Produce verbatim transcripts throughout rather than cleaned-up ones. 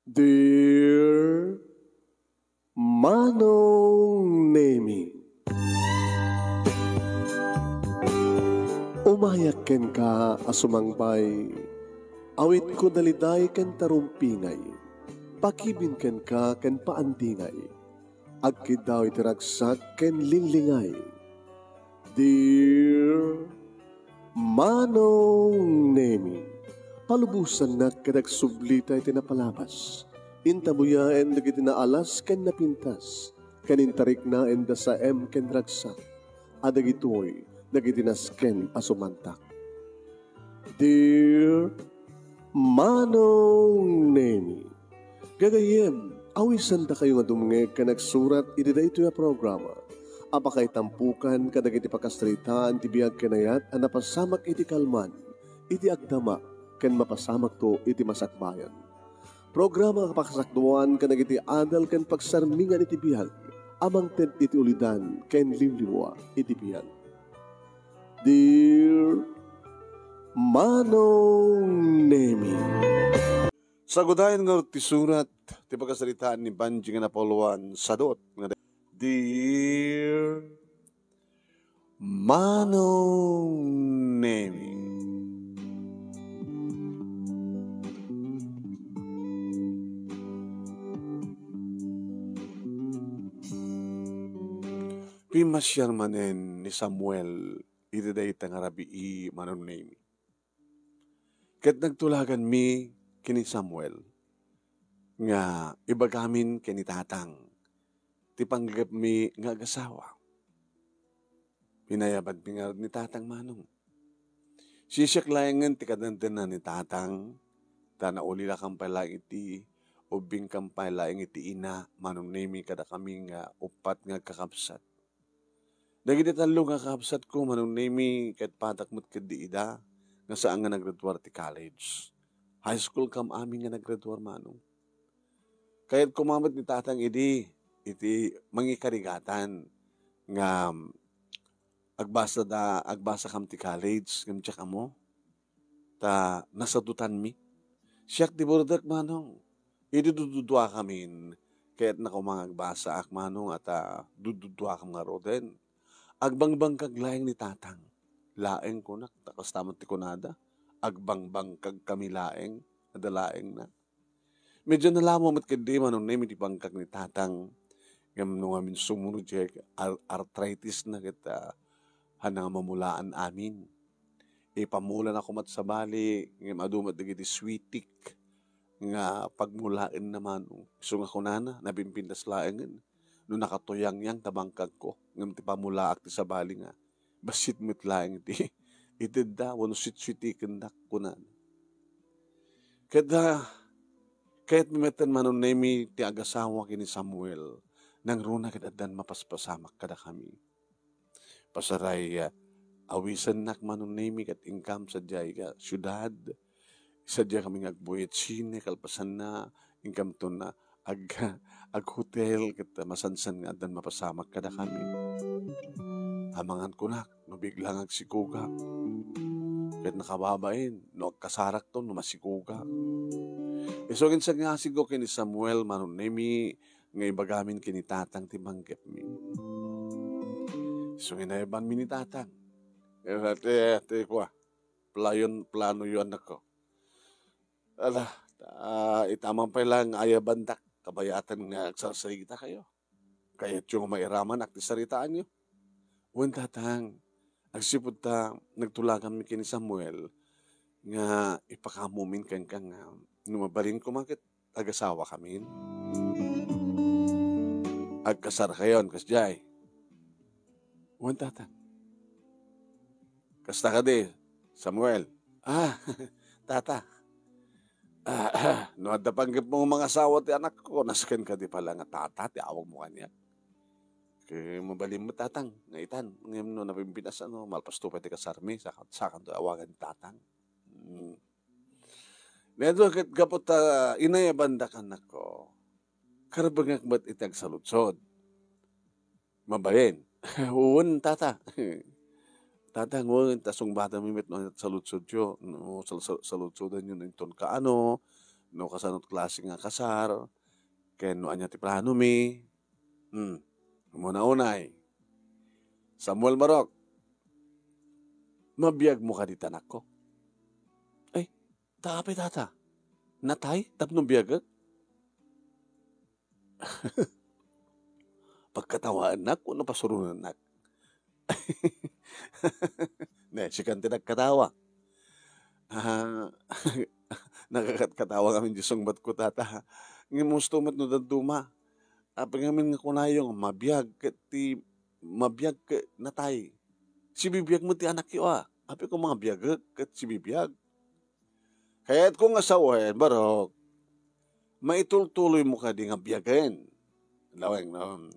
Dear Manong Nemi, umayak kenka a sumangbay, awitko daliday ken tarumpingay, pakibin kenka ken paandingay, agkiddaw iti ragsak ken linglingay. Dear Manong Nemi, palubosannak ket agsublita iti napalabas. Intabuyaen dagiti naalas ken napintas, ken intariknaen da saem ken ragsak, a dagitoy dagiti nasken a sumantak. Dear Manong Nemi, gagayyem, awisendakayo nga dumngeg ken agsurat iti daytoy a programa a pakaitampukan kadagiti pakasaritaan ti biag ken ayat a napasamak iti kalman, iti agdama, ken mapasamakto iti masakbayan. Programa nga pakasakduan kadagiti adal ken pagsarmingan iti biag a mangted iti ulidan ken liwliwa iti biag. Dear Manong Nemi. Sagudayen ngarud ti surat ti pakasaritaan ni Banji nga napauluan sadut nga, Dear Manong Nemi. Pimmasiar manen ni Samuel iti dayta nga rabii, Manong Nemi. Ket nagtulaganmi ken ni Samuel nga ibagamin ken ni Tatang ti panggepmi nga agasawa. Pinayabanmi ngarud ni Tatang, Manong. Sisiak laengen ti kadendenan ni Tatang, ta naulilakam pay laeng iti, ubbingkam pay laeng iti ina, Manong Nemi, kadakami nga uppat nga agkakabsat. Dagiti tallo nga kakabsatko, Manong Nemi, ket patak met ketdi ida, nga saan nga naggraduar ti college. High school kam amin nga naggraduar, Manong. Kayat koma met ni Tatang idi, iti mangikarigatan nga agbasa da, agbasa kam ti college, ngem diak ammo, ta nasadutanmi. Siak ti burdek, Manong. Idi dududua kamin, kayatna koma nga agbasaak, Manong, a ta dududua kam ngaruden. Agbangbangkag laeng ni Tatang. Laeng kunak, ta kasta met ti kunada. Agbangbangkag kami laeng, ada laengna. Medyo nalamo met ketdi, Manong Nemi, ti bangkag ni Tatang. Ngem no ngamin sumuno diay ar-, arthritis na ket, ah, haan nga mamulaan amin. Ipamulana koma ti sabali, ngem adu met dagiti switik nga pagmulaenna, Manong. Isu nga kunana, napimpintas laengen no nakatuyangyang ta bangkagko, ngem ti pamulaak ti sabali nga bassit met laeng iti itedda wenno switswitikendak, kunana. Ket, ah, kayatmi metten, Manong Nemi, ti agasawa ken ni Samuel, nangruna ket addan mapaspasamak kadakami. Pasaray, ah, awisennak, Manong Nemi, ket inkam sadiay nga siudad, sadiay kami nga agbuy iti sine, kalpasanna, inkamton a ag-, aghotel, ket masansan nga addan mapasamak kadakami. Amangan kunak, no bigla nga agsigogak. Ket nakababain, no agkasarakto, no masigogak. Isu nga insagasatko ken ni Samuel, Manong Nemi, nga ibagamin ken ni Tatang ti panggepmi. Isu nga inayabanmi ni Tatang. Iti, iti kua, playon, planoyo, anakko. Ala, ta, ita man pay laeng nga ayabandak, kabayatan nga agsarsarita kayo. Kayatyo nga mairamanak ti saritaanyo? Wen, Tatang, agsipud ta nagtulaganmi ken ni Samuel nga ipakaammomin kenka nga no mabalin koma ket agasawakamin. Agkasarkayon, kasdiay? Wen, Tatang. Kasta kadi, Samuel? Ah, Tata. Ah, no adda panggepmo nga mangasawa ti anakko, nasken kadi pala nga Tata ti awagmo kaniak. Ket mabalin met, Tatang, nga itan, ngem no napimpinas, ano, malpasto pay ti kasarmi, saka-, sakanto awagan ni Tatang. Hmm. Daytoy ket gapu ta inayabandak, anakko, karbengak met iti agsaludsod. Mabalin. Wen, Tata. Tata, wen, ta sungbatanmi met no saludsodyo, no sal-, sal-, saludsodanyo no inton kaano, no kasano ti klase nga kasar, ken no ania ti planomi. Hmm. Umuna unay. Samuel Barok, mabiagmo kadi ti anakko? Ay, ta apay, tata? Natay tapno biagek? Pagkatawaannak wenno pasuronannak? Ne, sikan ti nagkatawa. Ah, nagkatkatawa ngamin ti sungbatko, tata. Ngem husto met no dadduma. Apay ngamin nga kunayo nga mabiag ket ti, mabiag ket natay? Sibibiag met ti anakyo, a. Apay koma nga biagek ket sibibiag? Kayatko nga sawen, Barok, maitultuloymo kadi nga biagen? Laeng, no?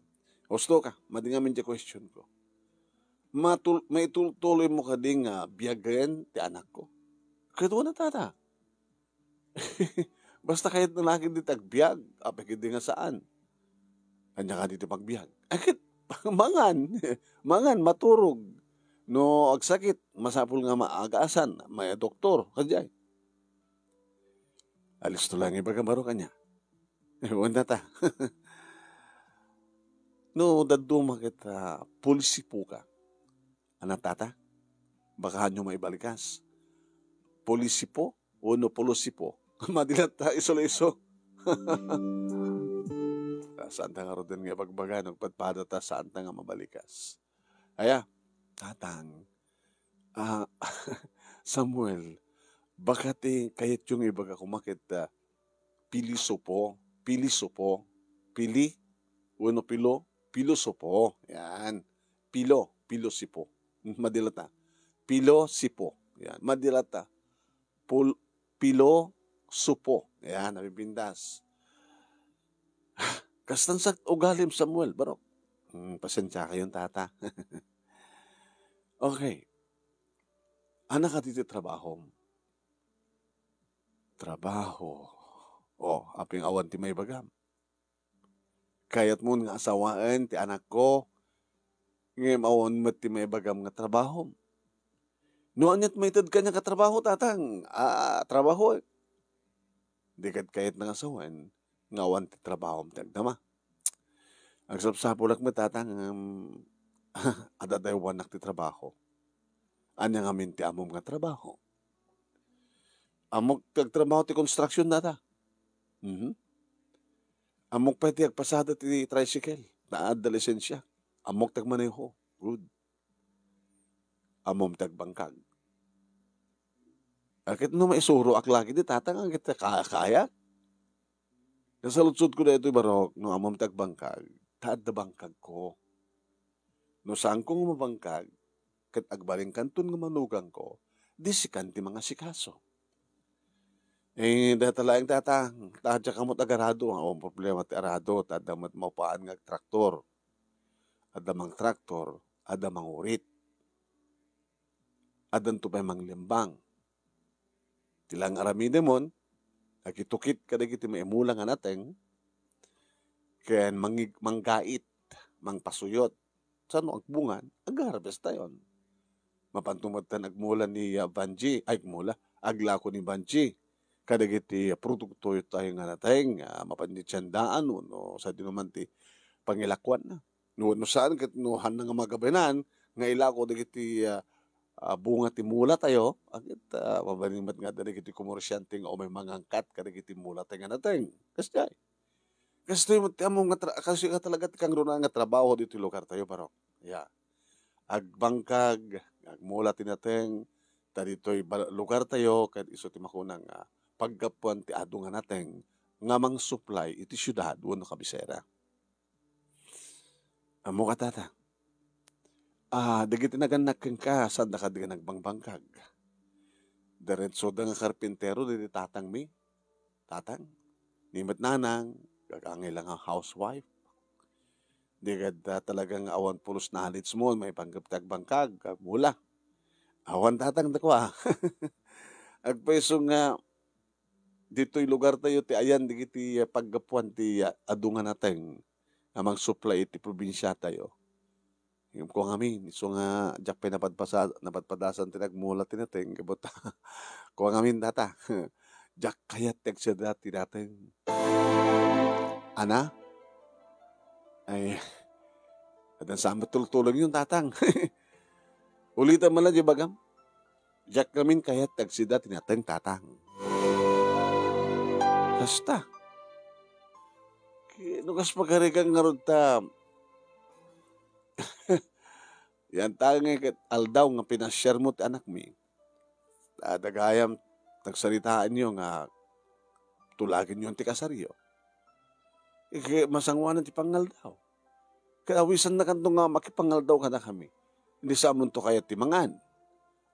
Husto ka, madi ngamin ti questionko. Matul-, maitultuloymo kadi nga biagen ti anakko? Ket wen a, tata. Basta kayatna la ketdi ti agbiag, apay ketdi nga saan? Ania kadi ti pagbiag? Ay, ket mangan. Mangan, maturog. No agsakit, masapul nga maagasan, madoktor, kadiay. Alisto la nga ibagam, Barok, ania? Wen a, tata. No dadduma ket, ah, pulisipo ka. Ania, tata? Baka haanyo maibalikas. Pulisipo wenno pulisipo? Madi latta, isu la isu. Saanta ngaruden nga ibagbaga no agpadpada ta saanta nga mabalikas. Aya, tatang, ah, Samuel, baka ti kayatyo nga ibaga koma ket, ah, pilisopo, pilisopo, pili, wenno pilo, pilosopo. Yan. Pilo, pilosipo. Madi latta. Pilosipo. Yan. Madi latta. Pul-, pilosopo. Yan, napipintas. Kastan sa ugalim, Samuel, Barok. Hmm, pasensia kayon, tata. Okay. Ania kadi ti trabahom? Trabaho. O, apay nga awan ti maibagam? Kayatmon nga asawaen ti anakko, ngem awan met ti maibagam nga trabahom. No aniat maited kaniak a trabaho, tatang, a, trabaho, eh. Di ket kayatna nga sawen nga awan ti trabahom ti agdama. Agsapsapulak met, tatang, ngem adda daywanak ti trabaho. Ania ngamin ti ammom nga trabaho? Ammok ti agtrabaho ti construction, tata. Mhm. Ammok pay ti agpasada ti tricycle, ta adda lisensia. Ammok ti agmaneho. Good. Ammom ti agbangkag? A, ket no maisuroak la ketdi, tatang, a, ket ka-, kaayak? Kasaludkodko daytoy, Barok, no ammom ti agbangkag, ta adda bangkagko. No saanko nga mabangkag, ket agbalinkanton nga manugangko, di sikan ti mangasikaso. Eh, dayta laeng, tata, ta diak met agarado, awan problema ti arado, ta adda met maupaan nga agtraktor. Adda mangtraktor, adda mangurit. Addanto pay manglembang. Ti la nga aramidemon, agitukit kadagiti maimula nga nateng, ken mangig-, manggait, mangpasuyot. Sano agbungan, agharvestayon. Mapanto metten agmula ni, ah, Vanji, ay, agmula, aglako ni Vanji kadagiti produktotayo nga nateng, ah, mapan ti tiendaan wenno sadino man ti pangilakuanna. No, no saan ket no haanna nga magabayan nga ilako dagiti, ah, ah, bunga ti mulatayo, a, ket, ah, mabalin met nga adda dagiti komersiante nga umay mangangkat kadagiti mulatayo nga nateng. Kasdiay. Kastoy met ti ammom nga tra-, kastoy nga talaga ti kangrunaan nga trabaho ditoy lugartayo, Barok. Ya. Agbangkag, agmula ti nateng, ta ditoy ba-, lugartayo, ket isu ti makuna nga paggapuan ti adu nga nateng nga mangsuplay iti siudad wenno kabisera. Ammok a, tata. Ah, dagiti nagannak kenka, saanda kadi nga nagbangkangkag. Diretsoda nga karpintero dagiti tatangmi. Tatang, ni met nanang, agangay la nga housewife. Di gad, ah, talaga nga awan pulos knowledge mo, maipanggep ti agbangkag, agmula. Awan, tatang, dakua. Agpayso nga ditoy lugartayo ti ayan dagiti, ah, paggapuan ti, ah, adu nga nateng a mangsuplay iti probinsiatayo. Ngem kua ngamin, isu nga diak pay napadpasa-, napadpadasan ti nagmula ti nateng, kabut-, kua ngamin data. Diak kayat ti agsida ti nateng. Ana? Ay, addan sa met tultulongyon, Tatang. Ulitem man la diay ibagam. Diak ngamin kayat ti agsida ti nateng, Tatang. Kasta. Ki-, no kas pagarigan ngarud ta, yan ta ngay ket aldaw nga pinasiarmo ti anakmi. Ta adda gayam tagsaritaanyo nga tulagenyon ti kasaryo. Ket masangoanan ti pangaldaw. Ket awisannakanto nga makipangaldaw kadakami. Idi sa amonto kayat ti mangan.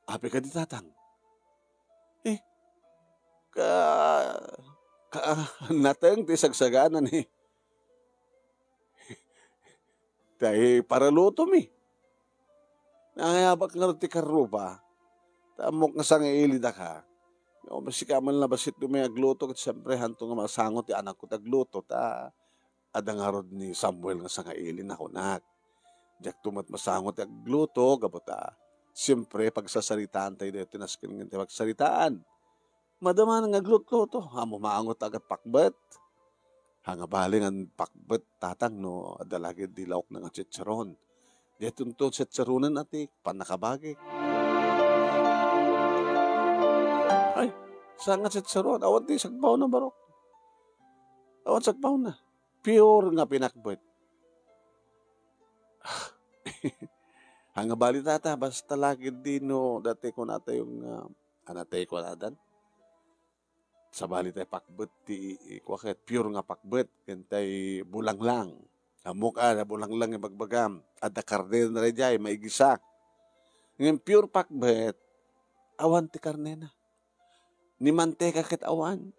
Apay kadi, Tatang? Eh, ka, ka, nateng ti sagsagana ni, ti paralutomi. Nangayabak ngarud ti karruba. Ta ammok nga sangailidaka. No, masika man la bassit ti umay agluto, ket siempre, hanto nga masango ti anakko ti agluto, ta adda ngarud ni Samuel nga sangaili, nakunak. Diakto met masango ti agluto, gapu ta, siempre, pagsasaritaan tayo daytoy, nasken nga ti pagsaritaan. Madama nga aglutluto, ammo mangot agad pakbet. Hanga bali nga pakbet, Tatang, no adda lagi di laokna nga chicharon. Diay tunto chicharonen a ti pannakabagik. Ay, saan nga chicharon? Awan ti sagpawna, barok. Awan sagpawna. Pure nga pinakbet. Hanga bali, Tata, basta lagi di no dati kunatayo nga, anatay kunadan. Sabali tay pakbet ti, i-, kua ket pure nga pakbet, ken tay bulanglang. Ammok a, bulanglang ibagbagam. Adda karnena daydiay, maigisa. Ngem pure pakbet, awan ti karnena. Ni manteka ket awan.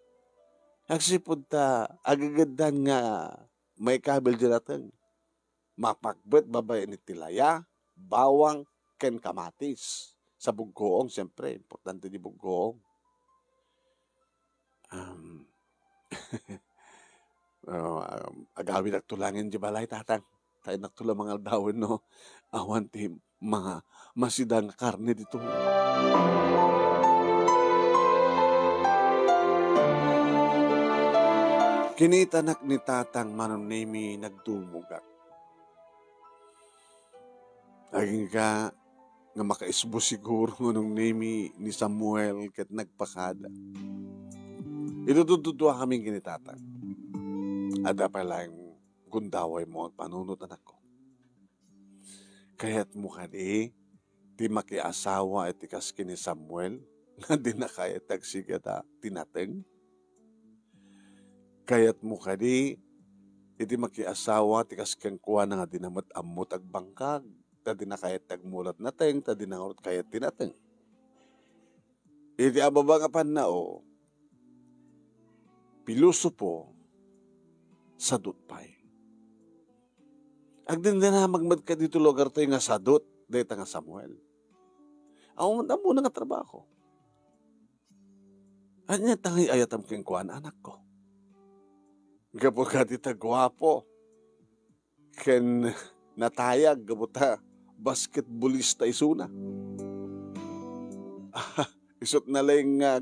Agsipud ta, agegeddan nga maikabil di nateng. Mapakbet babaen iti laya, bawang, ken kamatis. Sa buggoong, siyempre, importante di buggoong. Um, oh, um, agawidakto laeng idiay balay, Tatang. Ta innakto la mangaldawen no awan ti ma-, masida nga karne ditoy. Kinitanak ni Tatang Manong Nemi nagdumogak. Agingga nga makaisbo siguro nga Manong Nemi ni Samuel ket nagpakada. Itudtuduakami ken ni Tatang. Adda pay laeng gundawaymo agpanunot, anakko. Kayatmo kadi ti makiasawa iti kas ken ni Samuel nga dina kayat ti agsigida ti nateng? Kayatmo kadi iti makiasawa ti kas kenkuana nga dina met ammo ti agbangkag, ta dina kayat ti agmulat nateng, ta dina ngarud kayat ti nateng? Iti ababa nga pannao, pilosopo, sadut pay. Agdindinamag met kadi ti lugartayo nga sadut dayta nga Samuel. Awan met ammona nga trabaho. Ania ta nga ay-ayatam kenkuana, anakko? Gapu kadi ta guapo ken natayag, gapu ta basketbolista isuna. Isut' na laeng nga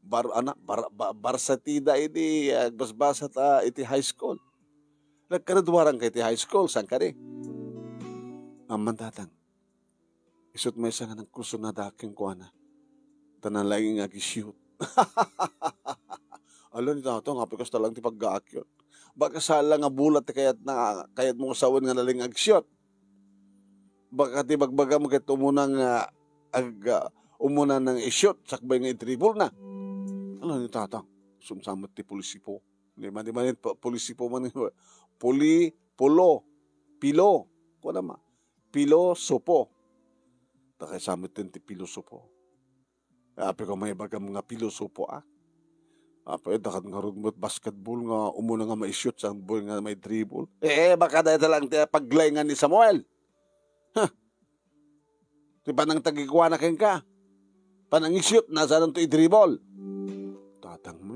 bar-, ana, bar-, ba-, barsatida idi agbasbasat iti high school. Naggraduaranka iti high school, saan kadi? Amman, Tatang. Isut' maysa nga nagkursunada kenkuana. Ta nalaing nga ag-shoot. Ala ni Tatang, apay kasta laeng ti paggaak yun. Baka saan la nga bola ti kayat na, kayatmo nga sawen nga nalaing ag-shoot. Baka ti bagbagam ket umuna nga ag-, ah, umuna nang i-shoot, sakbay nga i-dribble na. Ala ni Tatang, sumsamet ti polisipo. Di man, di man, po-, polisipo man, poli-, pulo, pilo. Kuna ma, pilosopo. Ta kaysa met ti pilosopo. Apay ko maibagam nga pilosopo, ah? Apay, dakat ngarud met basketball nga umuna nga mai-shoot, saan boy nga mai-dribble. Eh, eh, baka dayta lang ti paglaingan ni Samuel. Huh. Ti panangtagikuana kenka. Panangisut, saan to i-dribble. Tatang mo.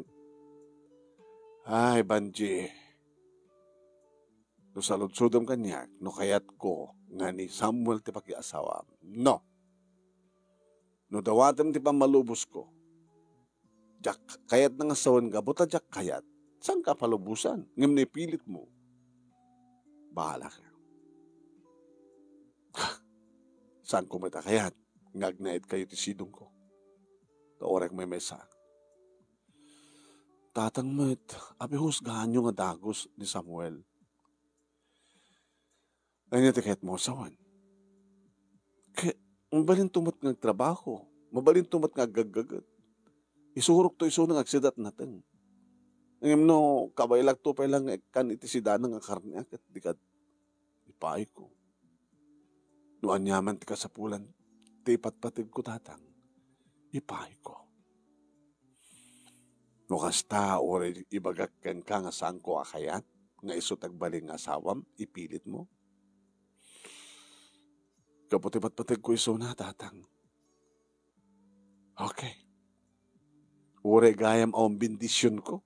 Ay, Banji. No saludsodem kaniak, no kayatko nga ni Samuel ti pakiasawam. No. No dawatem ti pammalubosko, Diak kayat nga sawen gapu ta diak kayat. Saanka a palubosan, ngem no ipilitmo, bahalaka. Saanko met a kayat nga agnaedkayo ti sidongko. Ta uray maymaysa. Tatang met, apay husgaanyo nga dagus ni Samuel? Ania ti kayatmo a sawen? Ket mabalinto met nga agtrabaho, mabalinto met nga aggaggaget. Isurokto isuna nga agsidat nateng. Ngem no kabaelakto pay laeng nga ikkan iti sidana nga karne, ket dika ipaayko. No aniaman ti kasapulan ti ipatpategko, tatang, ipaayko. No kasta, uray ibagak kenka nga saanko a kayat nga isu ti agbalin nga asawam, ipilitmo? Gapu ti patpategko isuna, tatang. Okay. Uray gayam awan bendisionko,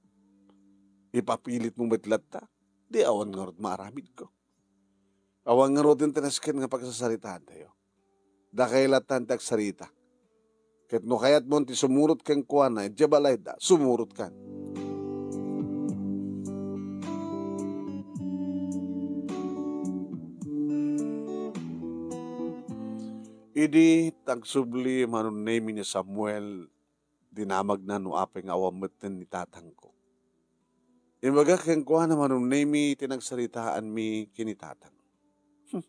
ipapilitmo met latta, di awan ngarud maaramidko. Awan ngaruden ti nasken nga pagsasaritaantayo. Dakay latta ti agsarita. Ket no kayatmo ti sumurot kenkuana idiay balayda, sumurotkan. Idi agsubli manunemi ni Samuel, dinamagna no apay nga awan metten ni tatangko. Imbagak kenkuana manunemi ti nagsaritaanmi ken ni tatang. Hmm.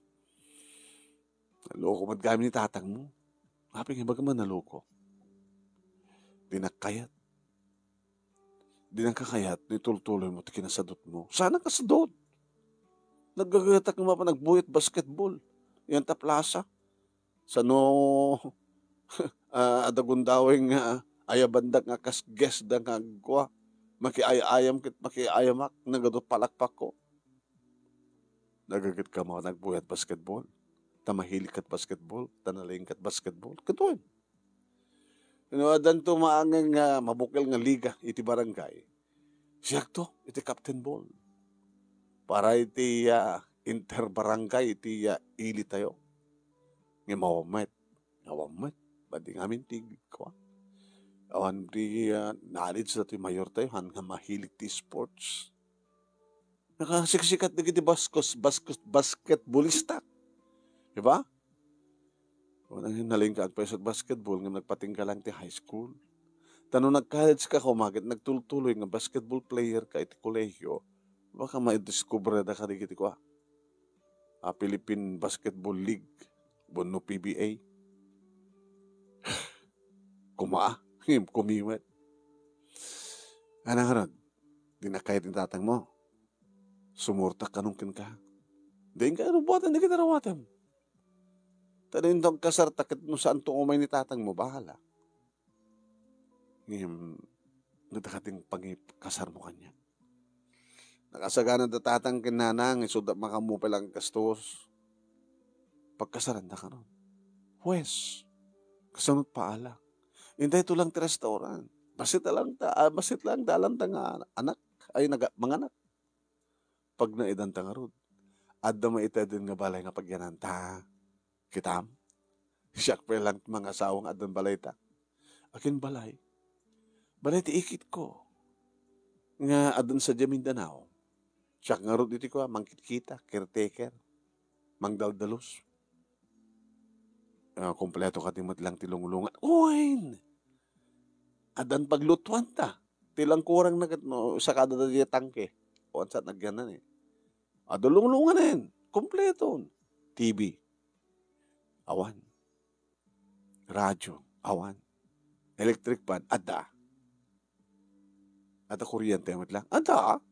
Naloko met gayam ni tatangmo. Apay nga ibagam a naloko? Dinak kayat. Dinak kayat no itultuloymo ti kinasadutmo. Saan a kasadut? Naggagayatak nga mapan agbuyat basketball. Idiay plaza. Sano, ah, adda gundaway nga ayabandak nga kas guest da nga agkua, makiay-ayam ket makiay-ayamak, nagadu palakpakko. Nagagetka mapan agbuyat basketball, ta mahiligkat basketball, ta nalaingkat basketball. Ket wen, no addanto maangan nga mabukel nga liga iti barangay, siakto iti captain ball. Para iti, ah, inter-barangay iti, ah, ili tayo. Ngem awan met, awan met. Badi ngamin ti kua. Awan ti, ah, knowledge datoy mayor tayo, han nga mahilig ti sports. Nakasiksikat dagiti baskos-, baskos-, basketballista. Di ba? O, nang-, nalingkaak pay sa basketball nga nagpatingga lang ti high school. Ta no nag-college ka koma ket nagtultuloy nga basketball player ka iti kolehiyo, baka maidiskubre da kadagiti kua, a Philippine Basketball League, wenno P B A. Kuma, him, kumimet. Ana ngarud, dinak kayat ni tatangmo. Sumurtak kanon kenka. Dinak kayat rubuatan dagiti arawatem. Ta no inton kasarta ket no saanto umay ni tatangmo, bahala. Ngem, no dakating pangikasarmo kaniak. Nakasagana da tatang ken nanang, isu da makaammo pay lang gastos. Pagkasaranda kanon. Huwes, kasano ti paala? Intay to lang ti restaurant. Bassit lang ta, ah, bassit lang dalan ta nga anak, ay, naga-, manganak. Pagnaedanta ngarud, adda maitedin nga balay nga pagyananta. Kitam? Siak pay lang ti mangasawa nga addan balayta. Akin balay? Balay ti ikitko nga addan sadiay Mindanao. Siak ngarud iti kua, mangkitkita, caretaker, mangdaldalus. Ah, kompleto kadi met lang ti lunglungan. Wen! Addan paglutuanta. Ti langkurangna ket no, sakada daydiay tangke. Wen, saan agyanna ni? Adda lunglunganen, kompleton. T V. Awan. Radyo. Awan. Electric fan. Adda. Adda kuryente met lang. Adda.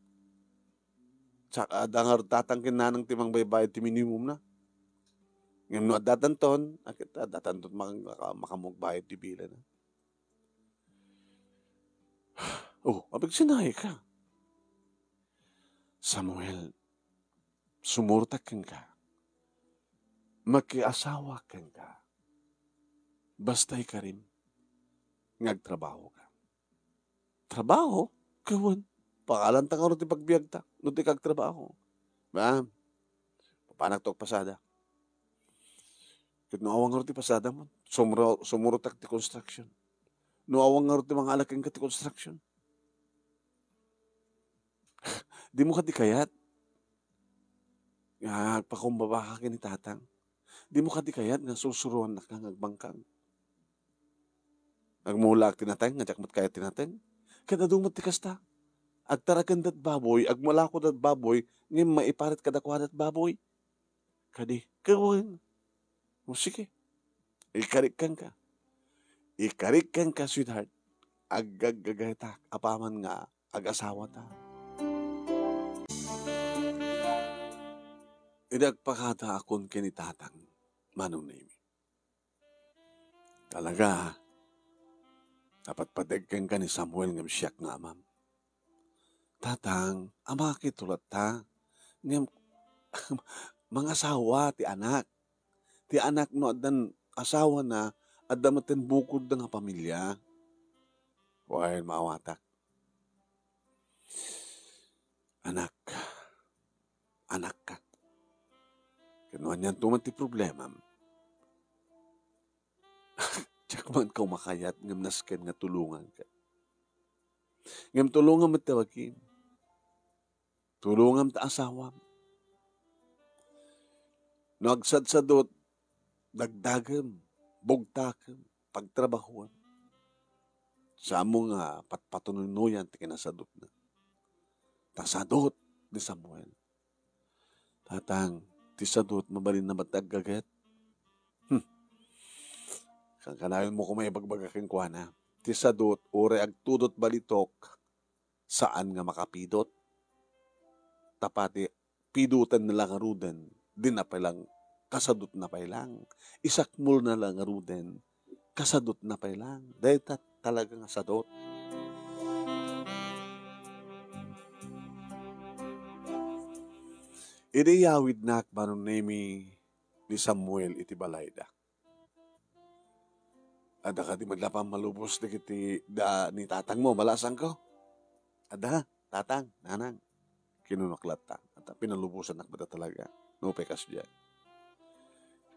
Sa-, adda nga tatang ken nanang ti mangbaybayad ti minimum na. Ngem no adda tanton, akit, adda tanton maka-, maka-, makamugbayad ti bilana. Oh, apigsinay ka. Samuel, sumurtak kenka. Makiasawa kenka. Basta ikarim nga agtrabaho ka. Trabaho? Kawan. Pangalanta nga ti pagbiagta no di ka agtrabaho. Ba? Papanak to agpasada. Ket no awan ngarud ti pasada mo, sumro-, sumurot ak ti construction. No awan ngarud ti mangala kenka ti construction. Dimo kadi kayat nga agpakumbabaka ken ni Tatang? Dimo kadi kayat nga sursuroannaka nga agbangkang? Agmulaak ti nateng, nga diak met kayat ti nateng. Ket adu met ti kasta. Agtaraken dat baboy, agmalako dat baboy, ngem maiparit kadakuada dat baboy. Kadi, ket wen. O, sige. Ikarik kenka. Ikarik kenka, sweetheart. Aggaggagatak apaman nga agasawata. Idi agpakadaakon ken ni Tatang, Manong Nemi. Talaga, napatpateg kenka ni Samuel ngem siak nga amam. Tatang, amakit latta. Ngem, mangasawa ti anak. Ti anak no addan asawana, adda metten bukodda nga pamilia. Wen, maawatak. Anak, anakka. Ket no anianto man ti problemam, diak man kaw makayat ngem nasken nga tulonganka. Ngem tulongam met ti bagim. Tulongam ta asawam. No agsadsadut, dagdagem, bugtakem, pagtrabahuem. Saanmo nga patpatunoynoyan ti kinasadutna. Ta sadut ni Samuel. Tatang, ti sadut mabalinna met aggaget. Hmm. Kankanayon mo koma ibagbaga kenkuana. Ti sadut, uray agtudot balitok, saan nga makapidot. Ta pati pidotenna la ngaruden, dina pay lang, kasadutna pay lang. Isakmolna la ngaruden, kasadutna pay lang. Dayta talaga nga sadut. Idi iyawidnak, Manong Nemi, ni Samuel iti balayda. Adda kadi met la pammalubos dagiti da ni tatangmo, balasangko? Adda, tatang, nanang. Kinunok latta. At pinalubosannak met talaga. Nupay kasdiay.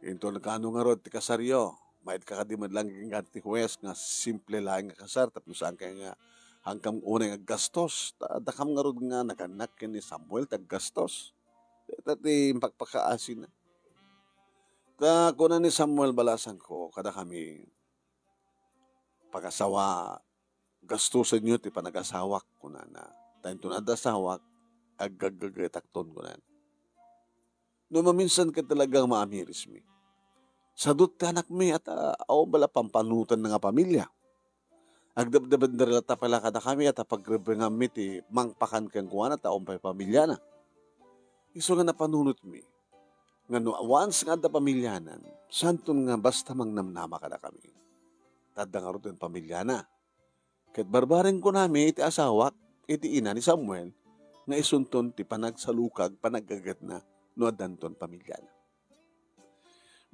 Inton kano ngarud ti kasaryo, maedka kadi met lang ti huwes nga simple laeng nga kasar tapno saan kay nga hankam unay nga aggastos. Ta, dakam ngarud nga nagannak ken ni Samuel ti aggastos. Dayta ti impakpakaasina. Ta kuna ni Samuel, balasangko, kadakami, "Pagasawa, gastusenyo ti panagasawak," kunana. "Ta inton adda asawak, aggaggagetakton," kunana. No maminsan ket talaga maamirismi. Sadut ti anakmi, at, ah, awan bala pampanunotanna nga pamilia. Agdebdebender latta pay la kadakami, at pagrebbenganmi ti mangpakan kenkuana ta awan pay pamiliana. Isu nga napanunotmi nga no once nga adda pamilianan, santon nga basta mangnamnama kadakami. Ta adda ngaruden pamiliana. Ket barbareng kunami iti asawak, iti ina ni Samuel, nga isunton ti panagsalukag, panaggagetna no addanton pamiliana.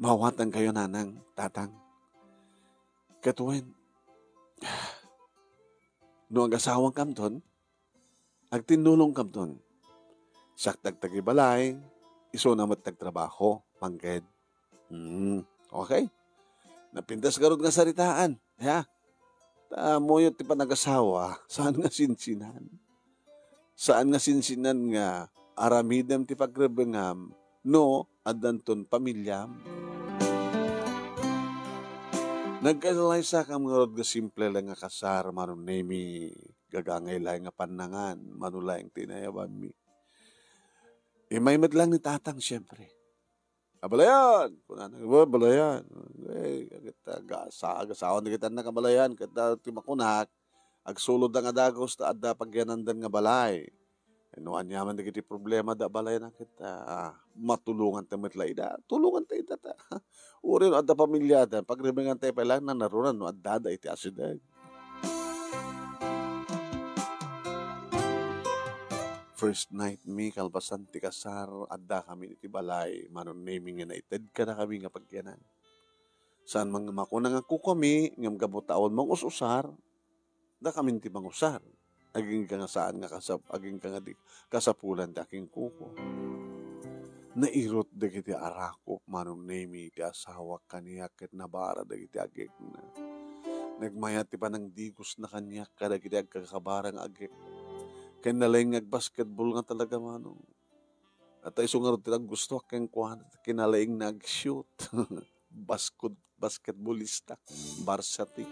Mawatankayo, nanang, tatang. Ket wen, no agasawankamton, agtinnulongkamton. Siak ti agtagibalay, isuna met ti agtrabaho, mangged. Hmm, okay. Napintas garud nga saritaan, ya. Ta, ammoyo ti panagasawa, saan nga sinsinan. Saan nga sinsinan nga aramidem ti pagrebbengam no addanton pamiliam. Nagkalaysakam ngarud nga simple lang nga kasar, Manong Nemi, gagangay lang nga pannangan, mano lang ti inayabanmi. Immay met lang ni tatang, siempre. "Abalayan!" kunana, "Wa, balayan." Eh, ket aga-, sa-, agasawan dagiti annak a balayan, ket, ah, ti makunak, agsulodda nga dagus ta adda pagyanandan nga balay. No aniaman dagiti problema da balayan ket, ah, matulonganta met la ida. Tulonganta ida ta. Uray no adda pamiliada, pagrebenganta pay lang nanarunan no addada iti asideg. First night mi, kalpasan ti kasar, addakami iti balay, Manong Nemi, nga naited kadakami nga pagyanan. Saan man nga makuna nga kukami, ngem gapu ta awan mangus-usar, dakamin ti mangusar. Agingga nga saan nga kasap-, agingga nga di kasapulan ti akingkuko. Nairut dagiti arakop, Manong Nemi, ti asawak kaniak ket nabara dagiti agekna. Nagmayat ti panangdigosna kaniak kadagiti agkakabara nga agek. Ken nalaing nga agbasketball nga talaga, Manong. At isu ngarud ti naggustoak kenkuana, kinalaing na ag-shoot. Baskod-, basketballista, varsity.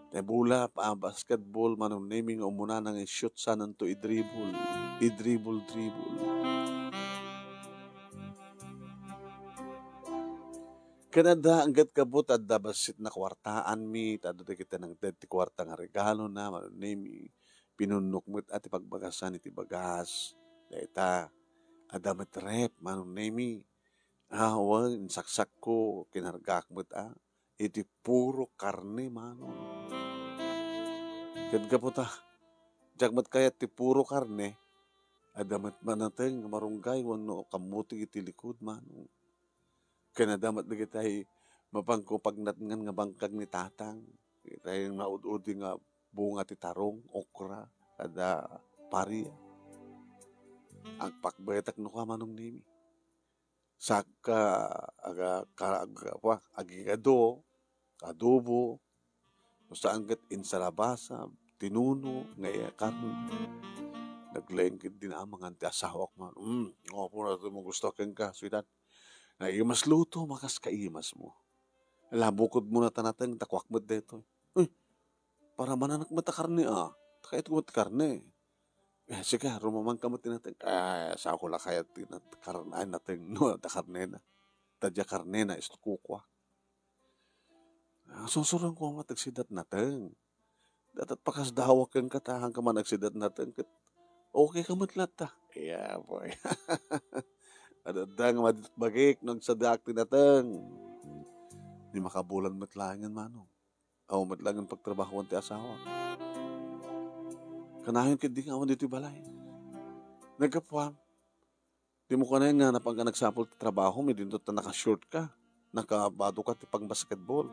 Ti bola, ah, basketball, Manong Nemi, nga umuna nang i-shoot sananto i-dribble. I-dribble, dribble. Ken adda, angget kabut, adda bassit nakuartaanmi, ta adda dagiti nangted ti kuarta nga regalona, Manong Nemi. Pinunnok met a ti pagbagasan iti bagas. Dayta, adda met ref, Manong Nemi. Ah, wen, insaksakko, kinargaak met a. Iti puro karne, Manong. Ket gapu ta, diak met kayat ti puro karne, adda met nateng nga marunggay wenno kammutig iti likod, Manong. Ken adda met dagitay mapanko pagnatngan nga bangkag ni Tatang. Dagitay naud-udi nga bunga ti tarong, okra, kada paria. Agpakbetak no ka, Manong Nemi. Sakka, aga-, ka-, aga-, apa, agigado, adobo, no saan ket insalabasa, tinuno, nga iya karne. Naglaing ket di naamangan ti asawak, Manong. Mm, apo na ito mo gusto kenka, sweetheart. Naimas luto, makas kaimas mo. Ala, bukod mo na ta nateng, ta kuak met daytoy. Uy, para mananak met a karne, ah. Ta kayat ko met karne. Eh, sige, rumaman ka met ti nateng. Ay, sao ko la kayat ti nat-, karne, ay, nateng, no, ta karne na. Ta dia karne na, isto kukua. Ah, susuron ko met agsida ti nateng. Datat pakasdawak kenka ta, haan ka man agsida ti nateng ket okay ka met latta. Iya, boy. Adda nga madit bagik no agsadaak ti nateng. Di makabulan met laengen, Manong. Awan met laengen pagtrabahoan ti asawa. Kanayon ket di nga awan ditoy balay. Naggapuam, dimo kanayon nga napan nga nagsapul ti trabahom, idinto ta naka-short ka, nakabado ka ti pang-basketball.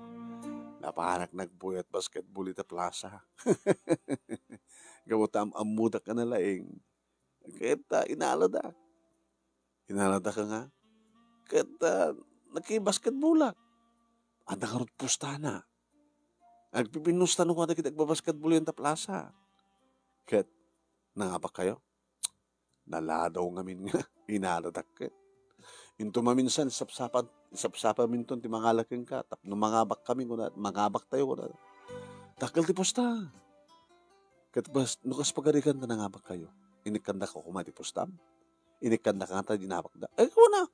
Napanak nagbuyat basketball ita plaza. Gapu ta am-ammodak a nalaing. Ket, ah, inaladak. Inaladak nga. Ket, ah, nagki-basketballak. Adda ngarud pustana. Agpipinustano kadagiti agbabasketball ita plaza. Ket, nangabak kayo? Naladaw ngamin nga inaladak ket. Into maminsan, sapsapan, sapsapaminton ti mangala kenka, tapno mangabak kami, kuna, mangabak tayo, kuna. Dakkel ti pusta. Ket bas-, no kas pagarigan ta nangabak kayo, inikkandak koma ti pustam? Inikkandak nga ta dinabakda? Eh, kuna.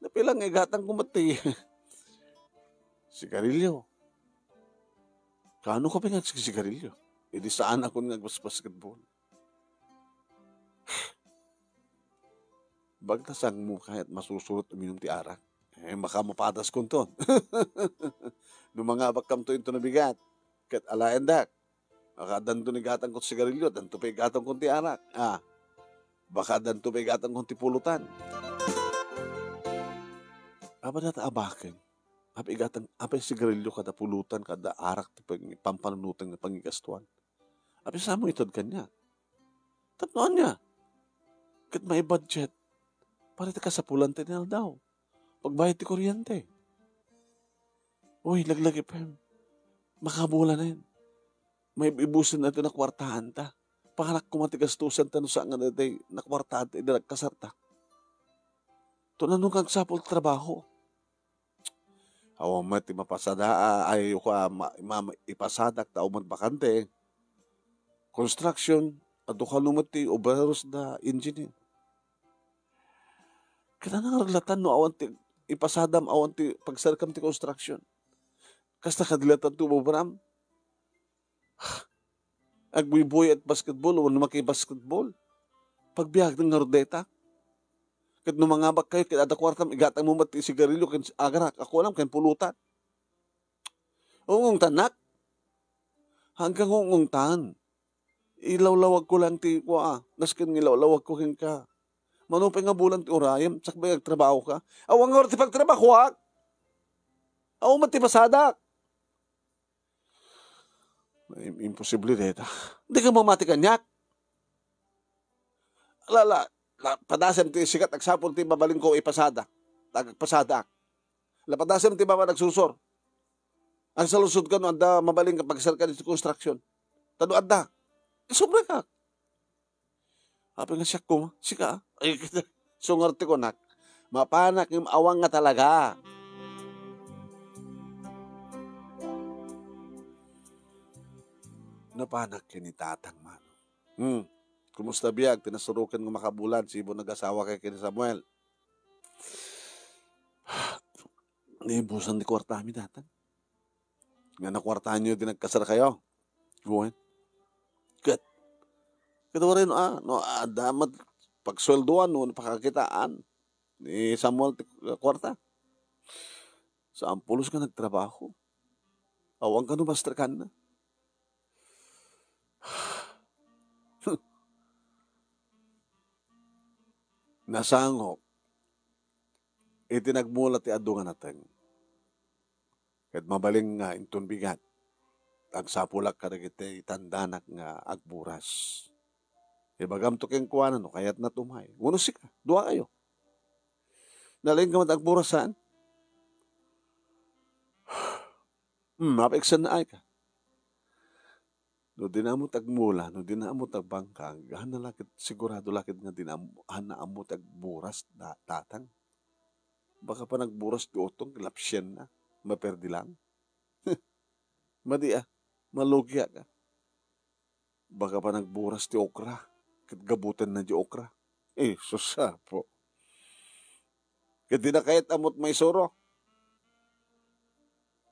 Napilang nga igatang ko met ti sigarilyo. Kano ka pay nga agsisigarilyo? Idi saan akon nga agbasbasketball. Bagta saan mo kayat masusurot uminum ti arak? Eh, baka mapadas kunton. No mangabak kamto into nabigat, ket alaendak. Baka addanto ni gatang kot sigarilyo, addanto pay gatang kon ti arak. Ah, baka addanto pay gatang kon ti pulutan. Apa data abaken? Apay gatang, apay sigarilyo kada pulutan, kada arak ti pang-, pampanunotan nga pangigastuan? Apay sa mo ited kaniak? Tapno ania? Ket maibudget para ti kasapulan ti inaldaw. Pagbayad ti kuryente. Uy, laglagipem. Makabulanen. Maibusen na ito nakuartaanta. Panganak koma ti gastusan ta no saan nga daytoy nakuartaanta idi nagkasarta. Ito na no nga agsapul ti trabaho. Awan met ti mapasada, ay, ko, ah, ma-, ma-, ipasadak ta awan met bakante. Construction, adu kano met ti obreros da engineer. Ket ania nga reglatan no awan ti ipasadam, awan ti pagsarkam ti construction? Kasta kadi latta ti umobram? Agbuybuy iti basketball wenno makibasketball. Pagbiag ngarud dayta. Ket no mangabak kayo, ket adda kuartam, igatang mo met ti sigarilyo ken agarak, a kuanam, ken pulutan. Ungungtannak? Hanggang ungungtan. Ilawlawag ko lang ti kua, nasken nga ilawlawag ko kenka. Mano pay nga bulan ti urayem, sakbay agtrabaho ka. Awan nga ti pagtrabahoak. Awan met ti pasadak. Im-, imposible dayta. Di ka mamati kaniak. La, la, la, padasem ti sikat agsapul ti babaling ko ipasada. Agpasada. La, padasem ti baba nagsusor. Agsaludsodka no adda mabalin nga pagsarka ditoy construction. Ta no adda, isobraka. Apay nga siak koma, sika, a? Ay, sungar ti kunak, mapanak ngem awan nga talaga. Napanak ken ni Tatang Mano. Hmm. Kumusta biag ti nasuroken nga makabulan, sibu nagasawaka ken ni Samuel? Naibusan ti kuartami, Tatang. Nga nakuartaanyo ti nagkasarkayo. Wen. Ket, ket uray no, ah, no, adda met pagsueldoan, no, pakakitaan ni Samuel ti kuarta. Saan pulos nga nagtrabaho. Awan kano masterkanna. Nasangok iti nagmula ti adu nga nateng. Ket mabalin nga inton bigat, agsapulak kadagiti tandanak nga agburas. Ibagamto kenkuana no kayatna tumay. Wenno sika, duakayo. Nalaingka met agburas, saan? Hmm, mapaiksanna ay ka. No dina ammo ti agmula, no dina ammo ti agbangkag, haanna la ket, sigurado la ket nga dina ammo, haanna ammo ti agburas, da-, Tatang. Baka pa nagburas ti utong, lapsienna, maperdi lang. Madi a, malugiak a. Baka pa nagburas ti okra, ket gabutenna ti okra. Eh, sus, apo. Ket dina kayat ammo ti maisuro.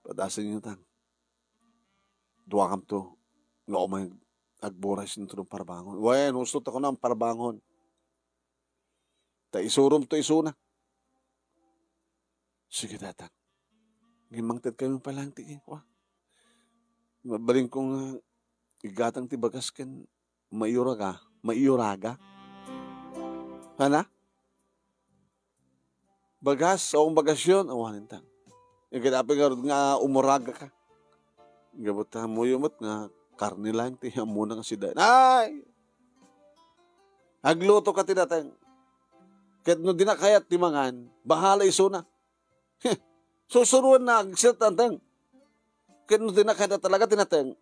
Padasenyo, Tang. Duakamto nga umay agburas inton parbangon. Wen, husto ta kunam parbangon. Ta isuromto isuna. Sige, Tatang. Ngem mangted kayo pay laeng ti kenkuana. Mabalin ko nga igatang ti bagas ken maiyuraga, maiyuraga. Hana? Bagas, o, bagasyon, awanen, Tang. Iket apay ngarud nga umuragaka. Gapu ta ammoyo met nga karne laeng ti ammona nga sida. Ay! Agluto ka ti nateng. Ket no dina kayat ti mangan, bahala isuna. Heh, susuroenna, agset, Tang. Ket no dina kayat talaga ti nateng,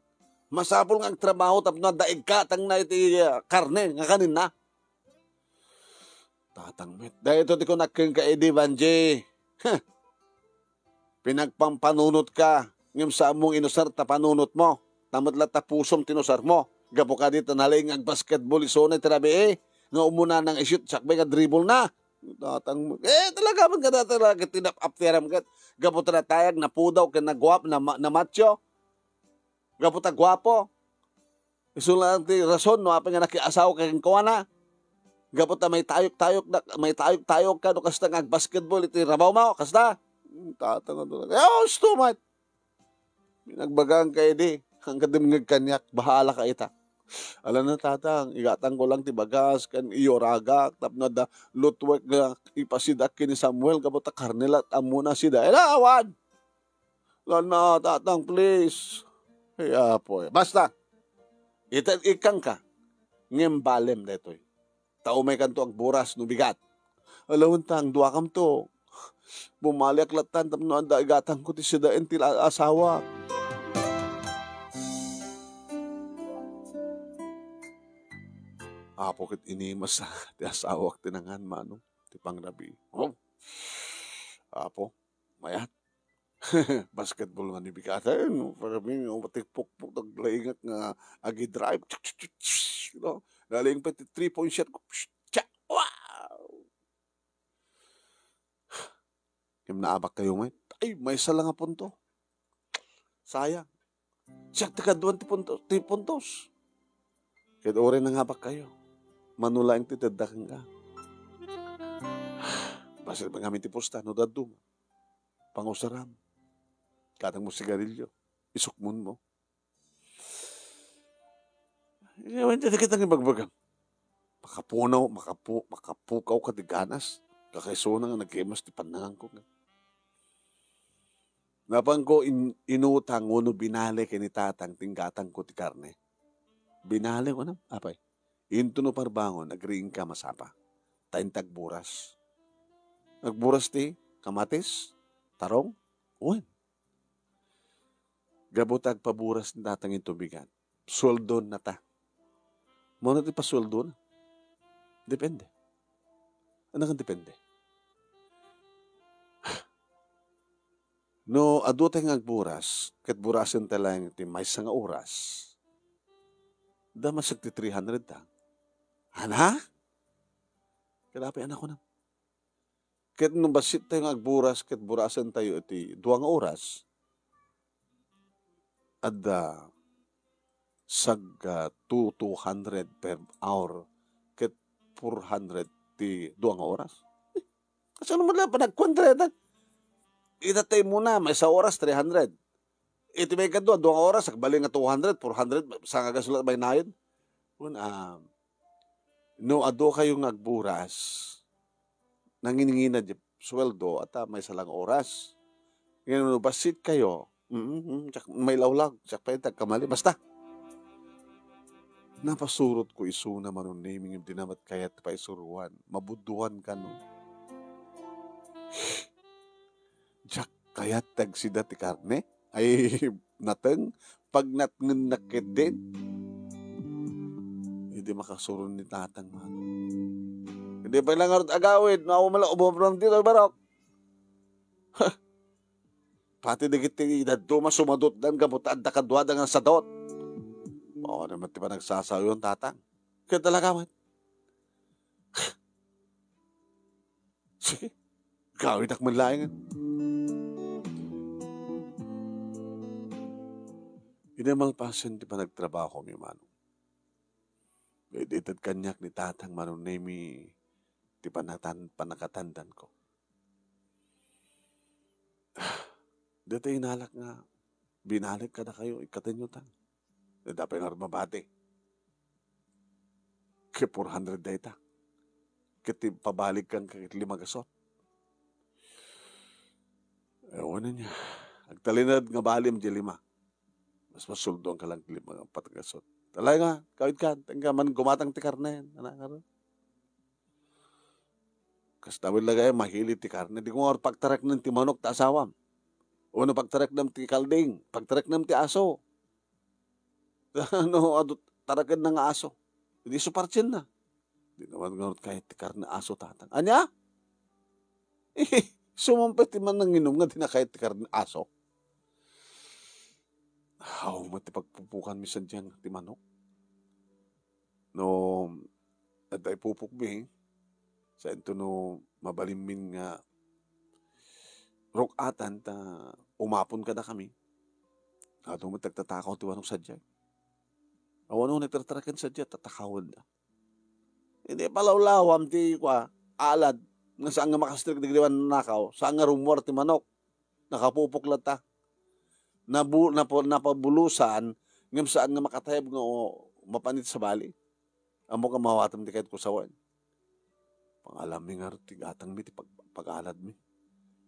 masapul nga agtrabaho tapno adda igkatangna iti, ah, karne nga kaninna. Tatang met. Daytoy ti kunak kenka idi, Banji. Heh. Pinagpampanunotka, ngem saanmo nga inusar ta panunotmo. Ta met latta pusom ti inusarmo. Gapu kadi ta nalaing nga agbasketball isuna iti rabii, nga umuna nang i-shoot, sakbay nga dribble na. Tatang met. Eh, talaga met nga dayta talaga ti nap-, aptiaram ket. Gapu ta natayag, napudaw, ken naguap-, nama-, namatio. Gapu ta guapo. Isu laeng ti rason no apay nga nakiasawa ka kenkuana. Gapu ta maitayok-tayok da, maitayok-tayok ka no kasta nga agbasketball iti rabawmo, kasta? Hmm, Tatang, adu. Eh, husto met. Nagbagaan ka idi, hanggat dimngeg kaniak, bahala ka ita. Ala na, Tatang, igatangko lang ti bagas, ken iyuragak, tapno adda lutuek nga ipasidak ken ni Samuel, gapu ta karne la, ammona sida. Ala, awan! Lana, Tatang, please. Ay, apoy. Basta, ita-, ikkanka. Ngem balem daytoy. Ta umaykanto agburas no bigat. Ala wen, Tang, duakamto. Bumaliak lattan tapno adda igatangko ti sidaen ti la-, asawak. Apo, ket inimes ti asawak ti nangan, Mano, ti pangrabii. Oh. Apo, mayat. Basketball nga ni bigatan, no? Para mi, no, matikpukpok, naglaingak nga agi-drive. Tsk, tsk, tsk, tsk, no? Nalaing pa ti three-point shot ko. Psh, tsa, wow! Ngem naabak kayo met. Ay, maysa la nga punto. Sayang. Siak ti kaduan ti punto, ti puntos. Ket uray nangabak kayo. Mano laeng ti tedda kenka. Bassit man ngamin ti pusta, no dadduma. Pangusaram. Katang mo sigarilyo. Isukmon mo. Awan ti dagiti nga ibagbagam. Makapunaw, makapu-, makapukaw ka ti ganas. Kakaisuna nga nagkemas ti pannanganko. Napanko in-, inutang wenno binali ken ni tatang ti inggatangko ti karne. Binali ko na, apay. Intono parbangon, agriingka masapa. Ta inta agburas. Agburas ti kamatis, tarong, wen. Gapu ta agpaburas ni tatang iti tubigan. Sueldona ta. Mano ti pasueldona? Depende. Ania nga depende? No, adu tay nga agburas, ket burasen tay laeng ti maysa nga oras, da masag ti three hundred ta. Ana? Kada pay anak ko na. Ket no bassit tayo nga agburas, ket burasen tayo iti dua nga oras, adda sag, ah, two, two hundred per hour, ket four hundred ti dua nga oras. Eh, kasano man lang panagkuan dayta? Ita tayo muna, maysa oras, three hundred. Iti may kadua, dua nga oras, agbalin nga two hundred, four hundred, sanga gasula baynayon. Kun, ah, no, adu kayo nga agburas, nanginginad di sueldo, ata maysa lang oras. Ngayon, no, bassit kayo, mm, mm, siak mailawlag, siak pay agkamali. Basta, napasurot ko isuna, Manong Nemy, ngem di na met kayat paisuruan. Mabudduan kano. Diak kayat ti agsida ti karne. Ay, nateng, pagnatngennak ketdin. Idi makasuron ni tatang, Manong. Idi pay lang ngarud agawid, no, awan man lang umaprang ditoy barok. Pati dagiti dadduma sumadutdan gapu ta adda kaduada nga sadut. Mao naman ti panagsasaoyon, tatang. Ket talaga met. Sige. Gawidak man laengen. Idi malpasen ti panagtrabahomi, Manong, idi ited kaniak ni tatang, Manong Nemy, ti panatan-, pannakatandanko. Dayta inalak nga binalik kadakayo, ikkatenyo tan. Dayta pay ngarud mabati. Ket four hundred dayta. Ket ti pabalikkan ket lima gasot. Ewan niya. Agtalinaed nga balim di lima. Mas masuldoan ka lang lima nga apat gasot. Talaga, kawid ka, tengka man gumatang ti karne. Anak, ano? Kasta met la gapu, mahilig ti karne. Di ko nga pagtareknem ti manok ta asawam. Wenno pagtareknem ti kalding, pagtareknem ti aso. No, adu, tarekenna nga aso. Di isu parsienna. Di naman ngarud kayat ti karne aso, tatang. Ania? Sumampay ti mannanginom nga di na kayat ti karne aso. Aw, met ti pagpupukanmi sadiay ti manok. No, adda ipupukmi, saanto no mabalinmin nga ruk-atan ta umapon kadakami. Adu met ti agtatakaw ti manok sadiay. Awan no nagtartaraken sadiay, tatakawenna. Idi palawlawam ti kua, alad, nga saan nga makastrik dagiti mannakaw, saan nga rummuar ti manok. Nakapupok latta. Nabu-, napu-, napabulusan, ngem saan nga makatayab nga, o, mapan iti sabali. Ammok nga maawatem ti kayatko sawen. Pangalammi ngarud ti gatangmi ti pag-, pag-aladmi.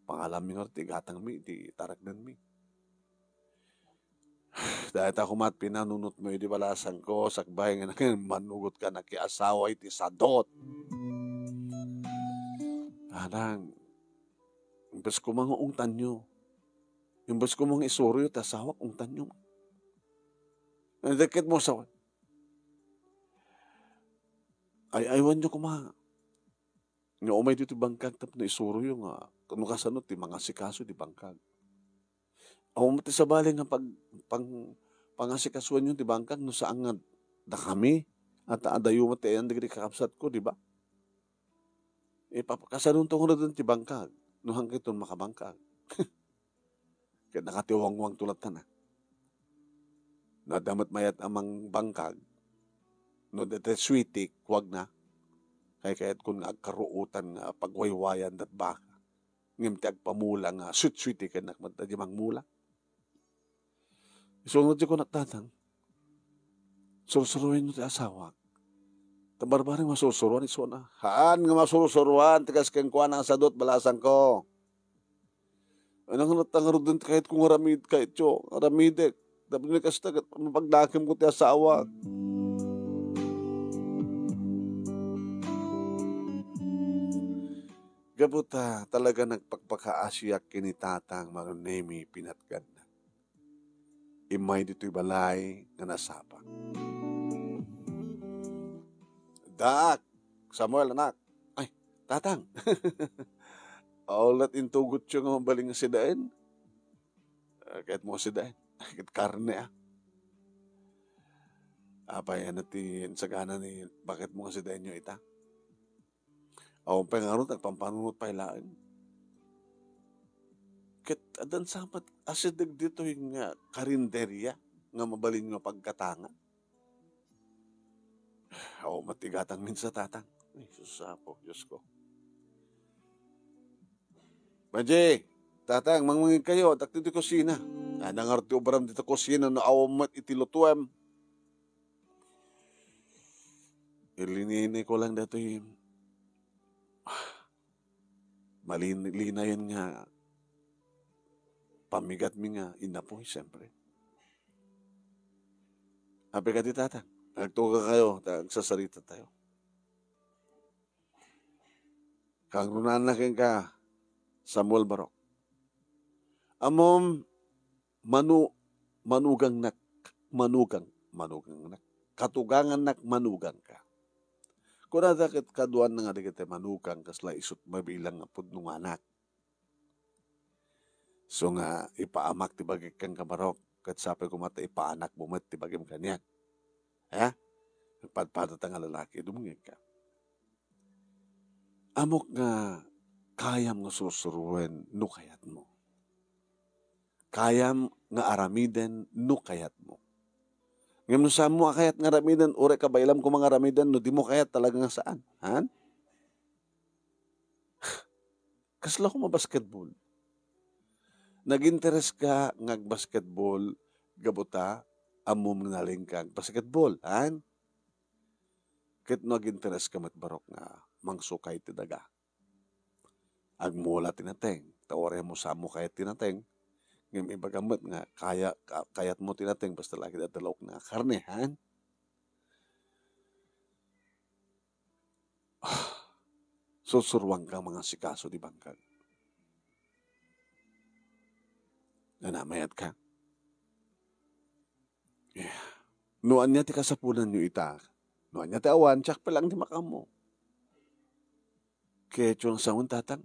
Pangalammi ngarud ti gatangmi ti tareknenmi. Dayta koma ti pinanunotmo idi balasangko, sakbay nga nangin manugot ka nakiasawa iti sadot. Adang, imbes koma nga ungtanyo. Imbes koma nga isuroyo ti asawak, ungtanyo. Nadakket mo sa, ay, aywanyo koma nga umay dito bangkag tapno isuroyo nga no kasano ti mangasikaso di bangkag. Awan met ti sabali nga pag-, pang-, pangasikasuanyo ti bangkag no saan nga dakami, at adayo met ti ayan dagiti kakabsatko, di ba? Ipapakasanonto ngaruden ti bangkag, no haankayon makabangkag. Ket nakatiwangwangto latta na. No adda met mayat a mangbangkag, no dayta sweetie, kuana, kaykayatkon nga agkaruotan nga pagwaywayan dat baka. Ngem ti agpamula nga sweet-sweetie kennak met, di mangmula. Isu nga ti kunak, tatang, sursuruenyo ti asawak. Ta barbareng masursuruan isuna. Haan nga masursuruan ti kas kenkuana nga sadot, balasangko. Ay, nangarot-, nangaruden ti kayatko nga aramid, kayatyo, aramidek. Tapno kasta, ket mapagdakemko ti asawak. Gapu ta talaga nagpakpakaasiak ken ni tatang, Manong Nemy, pinatganna. immay ditoy balay nga nasapa. Daak, Samuel, anak. Ay, tatang. Aw, lat intugotyo nga mabalin nga sidaen. Ah, ket mo sidaen. Ket karne, ah. Apay, ano ti insagana ni, bakit mo nga sidaenyo ita? Awan pay ngarud, agpampanunot pay laeng. Ket addan sa met asideg ditoy nga karinderia nga mabalin nga pagkatangan. Awan met ti gatang minsan, tatang. Ay, sus, Apo, Diyos ko. Madye, tatang, mangmangig kayo, addak ditoy kusina. Adda ngarud ti obram ditoy kusina no awan met iti lutuem. Ilinini ko lang datoy. Malin-, linayan nga pamigatmi nga inapoy, siyempre. Apay kadi, tatang, agtuga kayo, ta agsasarita tayo. Kangrunaan na kenka, Samuel Barok. Ammom, manu-, manugangnak, manugang, manugangnak. Katugangannak, manugangka. Kunada ket kaduan nga dagiti manugang, kasla isut mabilang nga pudno nga anak. So nga, ipaamak ti bagik kenka, Barok, ket sapay koma ta ipaanakmo met ti bagim kaniak. Ha? Nagpadpadata nga lalaki, dumngegka. Ammok nga kayam nga sursuruen no kayatmo. Kayam nga aramiden no kayatmo. Ngem no saanmo a kayat nga aramiden, uray kabaelam koma nga aramiden, no dimo kayat, talaga nga saan. Han? Kasla koma basketball. Naginteres ka nga agbasketball, gapu ta ammom nga nalin ka agbasketball, han? Ket no aginteres ka met, Barok, nga mangsukay ti daga, agmula ti nateng, ta uray mo saanmo kayat ti nateng, ngem ibagam met nga kaya-, ka-, kayatmo ti nateng, basta la ket adda laokna nga karne, han? Sursuruanka nga mangasikaso ti bangkag. Nanamayat ka? Eh, no ania ti kasapulanyo ita, no ania ti awan, siak pay laeng ti makaammo. Ket no sawen, tatang,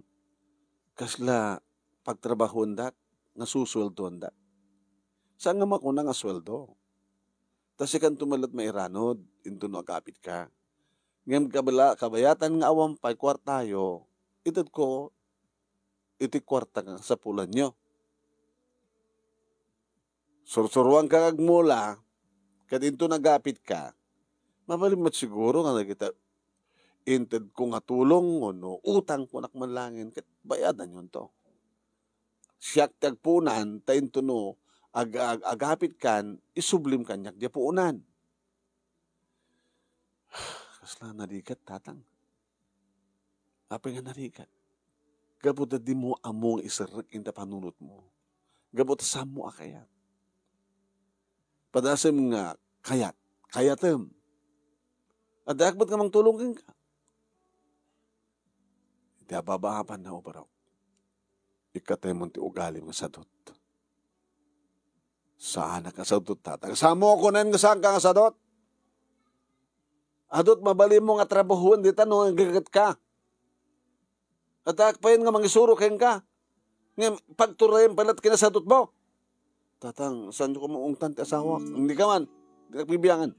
kasla pagtrabahoendak nga susueldoandak? Saan nga makuna nga sueldo? Ta sikanto met laeng mairanod, inton no agapitka. Ngem kabala-, kabayatan nga awan pay kuartayo, itedko iti kuarta nga kasapulanyo. Sursuruanka nga agmula, ket inton agapitka, mabalin met siguro nga dagita intedko nga tulong wenno utangko man laengen, ket bayadanyonto. Siak ti agpuonan, ta inton no ag-, ag-, agapitkan, isublim kaniak diay puonan. Kasla narigat, tatang. Apay nga narigat? Gapu ta dimo ammo nga iserrek iti panunotmo. Gapu ta saanmo a kayat. Padasem nga kayat, kayatem. Addaak met nga mangtulong kenka. Iti ababaabanna, Barok, ikkatem ti ugalim nga sadut. Saanak nga sadut, tatang. Saanmo a kunen nga saanka nga sadut? Adut mabalinmo nga trabahoen dita no agrigat ka. Addaak payen nga mangisuro kenka. Ngem pagturayem pay laeng ti kinasadutmo. Tatang, saanyo koma ungtan ti asawak? Dika man. Dinak bibiangen.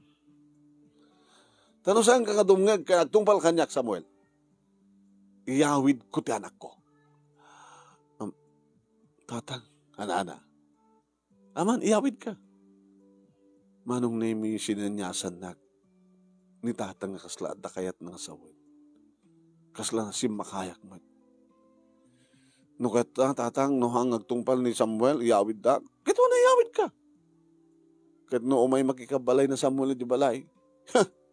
Ta no saanka nga dumngeg ken agtungpal kaniak, Samuel, iyawidko ti anakko. Am, tatang, ana-ana. Aman, iyawidka. Manong Nemi, sinaniasannak ni tatang nga kasla adda kayatna nga sawen. Kasla simmakayat met. No ket, ah, tatang, no saan nga agtungpal ni Samuel, iyawidda. Ket wen a iyawidka. Ket no umay makikabbalay ni Samuel idiay balay,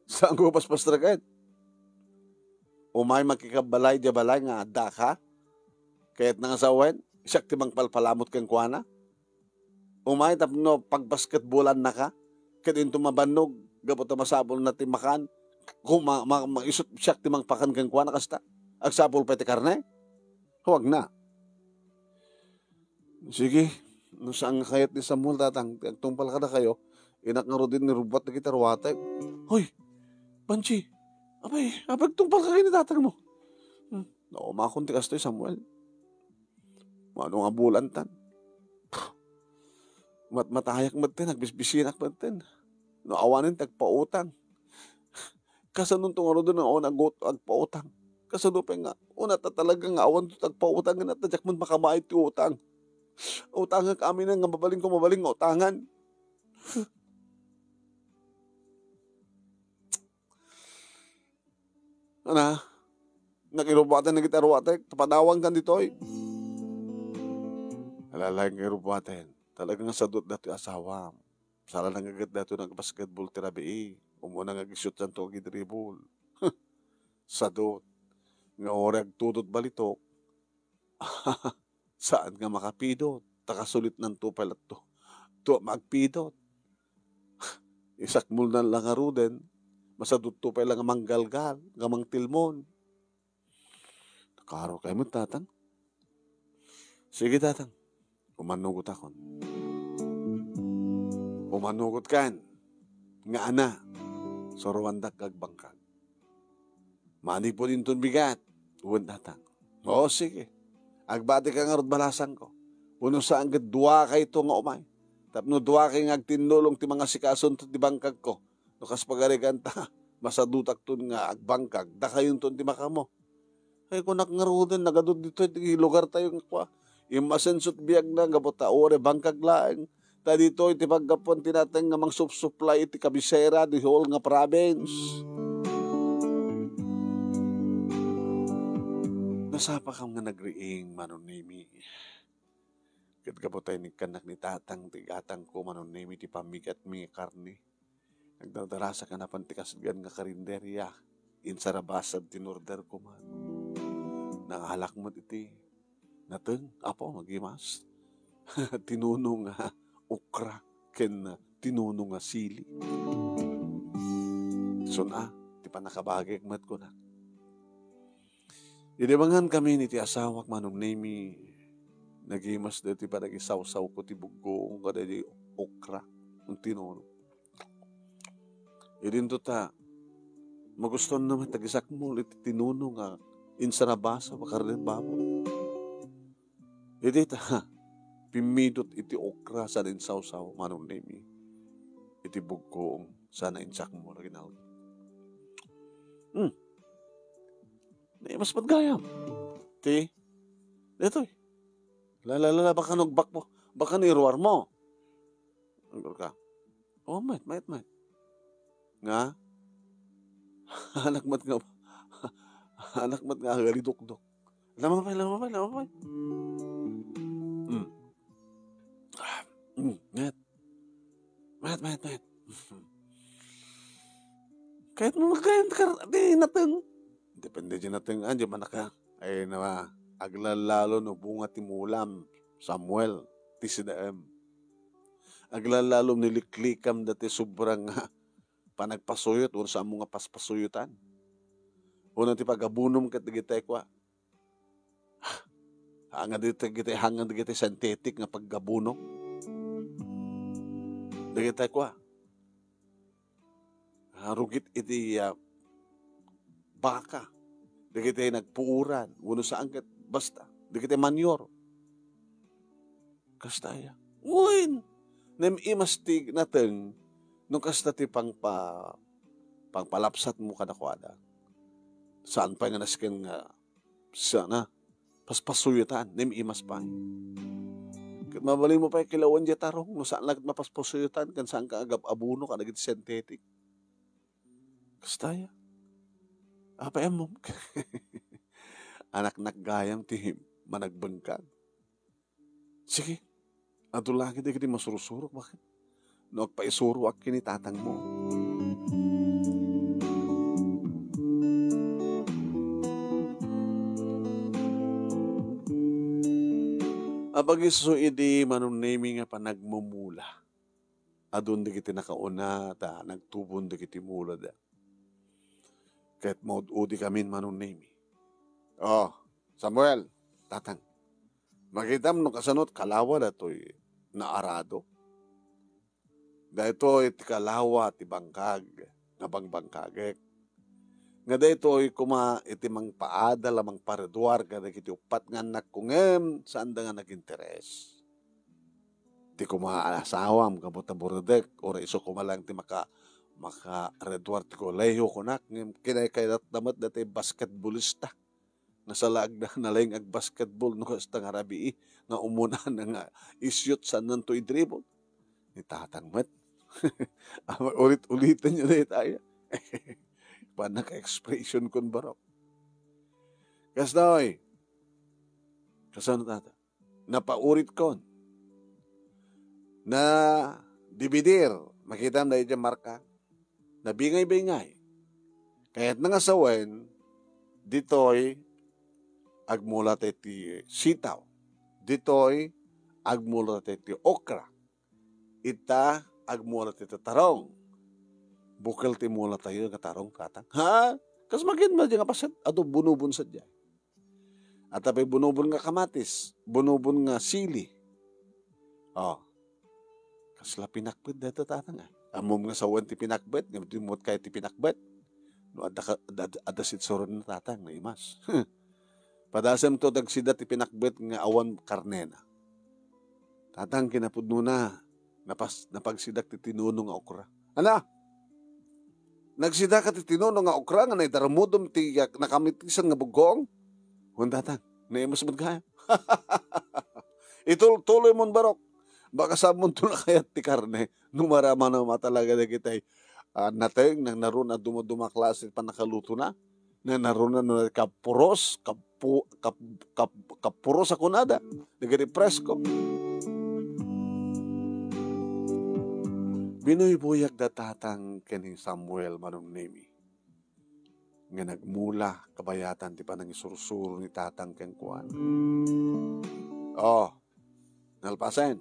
saanko paspasreken. Umay makikabbalay idiay balay nga addaka, kayatna nga sawen, siak ti mangpalpalamut kenkuana. Umay tapno pagbasketbolannaka, ket inton mabannog, gapu ta masapulna ti makan, kung ma-, ma-, ma-, isut siak ti mangpakan kenkuana kasta, agsapul pay ti karne? Huwag na. Sige, No saan nga kayat ni Samuel, tatang, ti agtungpal kadakayo, innak ngaruden ni rubbuat dagiti aruatek. Hoy, Banji, apay, apay agtungpalka ken ni tatangmo? Hmm, naumakon ti kastoy, Samuel. Mano nga bulantan? Matmatayak metten, agbisbisinak metten. No awanen ti agpautang. Kasanonto ngaruden nga awan agut-, agpautang? Kasano pay nga, una ta talaga nga awanto ti agpautang, nga ta diak met makabayad ti utang. Utangek amin nga mabalinko, mabalin nga utangan. Ana, nakirubbuaten dagiti aruatek, ta padawankan ditoy. Ala, laeng nga irubbuaten. Talaga nga sadut datoy asawam. Saan la nga ket datoy nagbasketball ti rabii. Umuna nga agshootsanto, agidribble. Sadut. Nga uray agtudot balitok. Saan nga makapidot. Ta kasulitnanto pay latta. Tua nga agpidot. Isakmolnan la ngaruden, masadutto pay la nga manggalgal, nga mangtilmon. Kaaro kay met, tatang? Sige, tatang. Umanugotakon. Umanugotkan. Nga ana, suroandak nga agbangkag. Manipud inton bigat, wen, tatang? Oo, sige. Agbatika ngarud balasangko. Wenno saan ket duakayto nga umay. Tapno duakay nga agtinnulong ti mangasikaso inton ti bangkagko. No kas pagarigan ta, masadutakton nga agbangkag. Dakayonton ti makaammo. Ay, kunak ngaruden, nagadud ditoy ti lugartayo nga kua. Immasenso't biagna, gapu ta uray bangkag laeng. Ta ditoy ti paggapuan ti nateng nga mangsupsuplay iti kabisera, ditoy nga province. Nasapakam nga nagriing, Manong Nemi. Ket gapu ta inikkannak ni tatang ti gatangko, Manong Nemi, ti pammigatmi nga karne. Nagdadarasak a napan ti kasdian nga karinderia. Insarabasad ti inorderko man. Nangalak met iti nateng, Apo, magimas. Tinuno nga okra ken tinuno nga sili. Sun-a, ti pannakabagik met kunak. Idi mangankami iti asawak, Manong Nemi, nagimas daytoy panagisawsawko ti buggoong kadagiti okra, ken tinuno. Idinto ta, magustuanna met ti agisakmol iti tinuno nga insarabasad a karnen baboy. Idi ta, pimmidot iti okra saan a insawsaw, Manong Nemi, iti buggoong saan a insakmol a ginalgit. Hmm. Naimas met gayam. Ti, daytoy. La, la, la, la, baka no agbakmo. Baka no iruarmo. Agurka. Oh, met, met, met. Nga? Anak met nga, anak met nga agalidukdok. Lama pay, lama pay, lama pay. Hmm. Ah, hmm, met. Met, met, met. Kayatmo magkayan kar-, di nateng. Depende di nateng, ah, di manaka. Ay, na, aglalalo no bunga ti mulam, Samuel, ti sidaem. Aglalalo no liklikam dati sobrang, ah, panagpasuyot, wenno saanmo nga paspasuyotan. Wenno ti pagabunom ket dagiti kua. Hanga dagiti, hanga dagiti synthetic nga paggabuno. Dagiti kua. Ah, rugit iti, ah, baka. Dagiti nagpuuran. Wenno saan ket basta. Dagiti manure. Kasta aya. Wen, nem-imas ti nateng no kasta ti pangpa-, pangpalapsatmo kadakuada. Saan pay nga nasken nga sana paspasuyotan, nem-imas pay. Ket mabalinmo pay kilawan diay tarong no saan la ket mapaspasuyotan ken saan ka agab-abono kadagiti synthetic. Kasta aya. Apay ammom? Anaknak gayam ti managbengkag. Sige, adu la ketdi dagiti masurosurok, baket no agpaisuroak ken ni tatangmo. Apag-isu idi Manong Nemi nga panagmumula. Adun dagiti nakauna ta nagtubon dagiti mulada. Ket maud-udikamin, Manong Nemi. Oh, Samuel, tatang. Makitam no kasano ti kalawa datoy naarado. Daytoy ti kalawa ti bangkag nga bangbangkagek. Nga daytoy koma iti mangpaadal a mangpareduar kadagiti uppat nga annakko ngem saanda nga naginteres. Ti koma asawam gapu ta buredek, uray isu koma laeng ti maka-, makareduar ti kolehiyo kunak, ngem kinaykayatna met daytoy basketbolista. Nga salaagna, nalaing agbasketbol no kasta nga rabii nga umunana nga isyot sananto idribble. Ni tatang met. Ama, ulit-ulitan nyo na itaya. Panaka-expression kon barok. Kasta, oy. Kasano tata? Napaurit kon. Na dividir. Makitam na iti marka. Nabingay-bingay. Kayatna nga sawen, ditoy agmula ti sitaw. Ditoy agmula ti okra. Ita agmula ti tarong. Bukel ti mula tayo nga tarong, tatang. Ha? Kas makin mo nga paset, adu bunubon sadiay. Ata pay bunubon nga kamatis, bunubon nga sili. Oh. Kasla pinakbet dayta, tatang, ah. Ammom nga sawen ti pinakbet, nga dimmot kay ti pinakbet. No adda ka, adda, adda sitsuron na, tatang, naimas. Padasem to dagsida ti pinakbet nga awan karnena. Tatang, kinapudnona, napas-, napagsidak ti tinuno nga okra. Ala, nagsidaka ti tinuno nga okra nga naidarmudom ti yak-, nakamitisan nga bugong? Wen, tatang, naimas met gayam. Itultuloy mon barok. Baka saan mon to nakayat ti karne. No maramana talaga dagitay, ah, nateng, nang naruna dumaduma klase panakalutona. Nanaruna no kapuros, kapu-, kap-, kap-, kapuros a kunada, dagiti presko. Binuybuyak da tatang ken ni Samuel, Manong Nemi, nga nagmula kabayatan ti panangisursuro ni tatang kenkuana. Oh, nalpasen.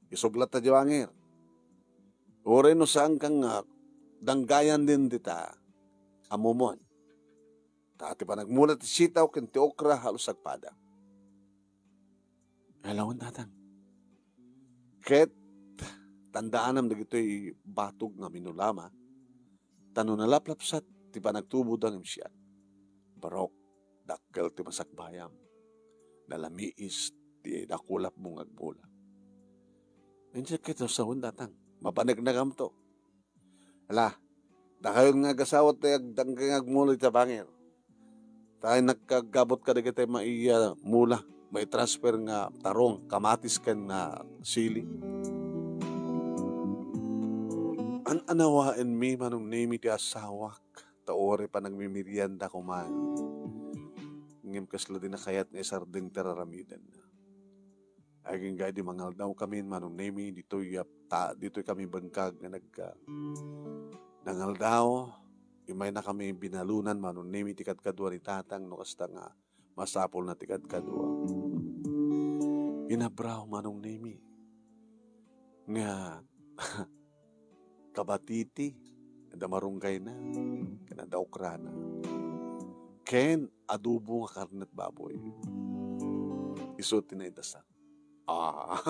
Isublat ta di bangir. Uray no saan kang, ah, danggayan din dita, ammomon. Ta ti panagmula ti sitaw ken ti okra, halos agpada. Alawan, tatang. Ket tandaanam dagitoy batog nga minulama, ta no nalaplapsat ti panagtuboda ngem siak, barok, dakkel ti masakbayam. Nalamiis ti dakulapmo nga agmula. Inset ket sawen, tatang, mapaneknekamto. Ala, dakayon nga agasawa ti agdangga nga agmula iti bangir. Ta nagkagabot kadagiti maiya mula, maitransfer nga tarong, kamatis ken nga sili. An-anawaenmi, Manong Nemi, ti asawak, ta uray panagmimerienda koman. Ngem kasla di nakayat nga isardeng ti raramidenna. Agingga idi mangaldaw kami, Manong Nemi, ditoy, ah, ta-, ditoy kami bangkag nga nagka-, nangaldaw, imayna kami binalunan, Manong Nemi, ti kadkadua ni tatang, no kasta nga masapulna ti kadkadua. Inabraw, Manong Nemi, nga kabatiti, adda marunggayna, ken adda okrana, ken adobo nga karnet baboy. Isu ti naidasam. Ah,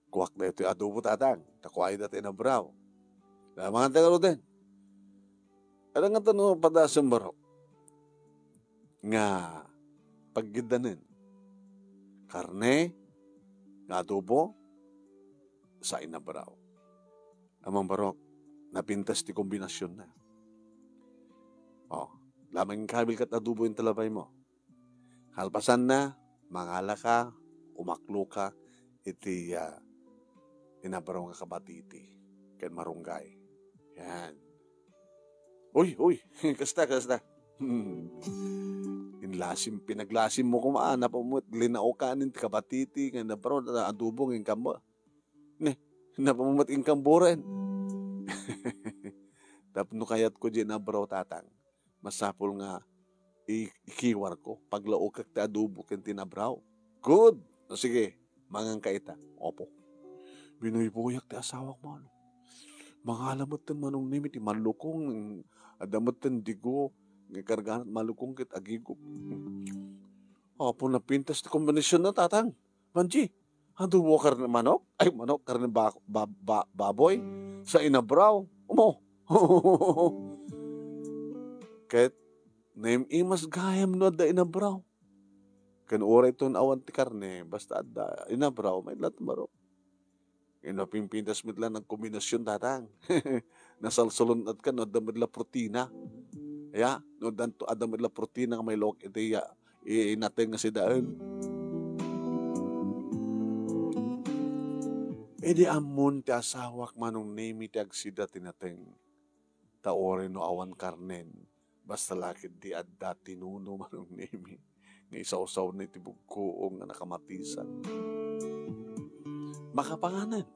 kuak daytoy adobo, tatang. Ta kuay dayta inabraw. Lamangan tayo garuden. Ano nga tano padasem barok? Nga paggiddanen. Karne, nga adobo, sa inabraw. Amang barok, napintas ti kombinasionna. Oh, lamang kabil ket adobo yung talabay mo. Kalpasanna, mangalaka, umakloka iti, ah, inabraw nga kabatiti ken marunggay. Yan. Uy, uy, kasta, kasta. Hmm. Inlasim, pinaglasim mo kuma, napamet, linaokanin ti kabatiti, nga nabraw, adobo, nga inkambo. Ne, napamet, inkamburen. Tapno kayat ko di nabraw, tatang. Masapul nga i-, ikiwar ko, paglaokak ti adobo ken ti nabraw. Good! O sige, mangan ka ita. Opo. Binuybuyak ti asawak, Manong. Mangala metten, Manong Nemi, ti malukong, adda metten digo, nga karganat malukong ket agigup. Apo, napintas ti kombinasionna, tatang. Manji, Adobo karne manok? Ay, manok, karne ba-, ba-, ba-, baboy? Sa inabraw? Umo. Ket naim-imas gayam no adda inabraw. Ken uray ton awan ti karne, basta adda inabraw, maitla ti barok. Ino pimpintas met la nagkombinasyon, tatang. Nasalsalun-at ka no adda met la protina. Ya, no adda, adda met la protina nga mailok iti, ya, i-, inateng nga sidaen. Idi ammon ti asawak, Manong Nemi, ti agsida ti nateng. Ta uray no awan karnen, basta la ketdi adda tinuno, Manong Nemi, nga isawsawna iti bugkuong nga nakamatisan. Makapanganen.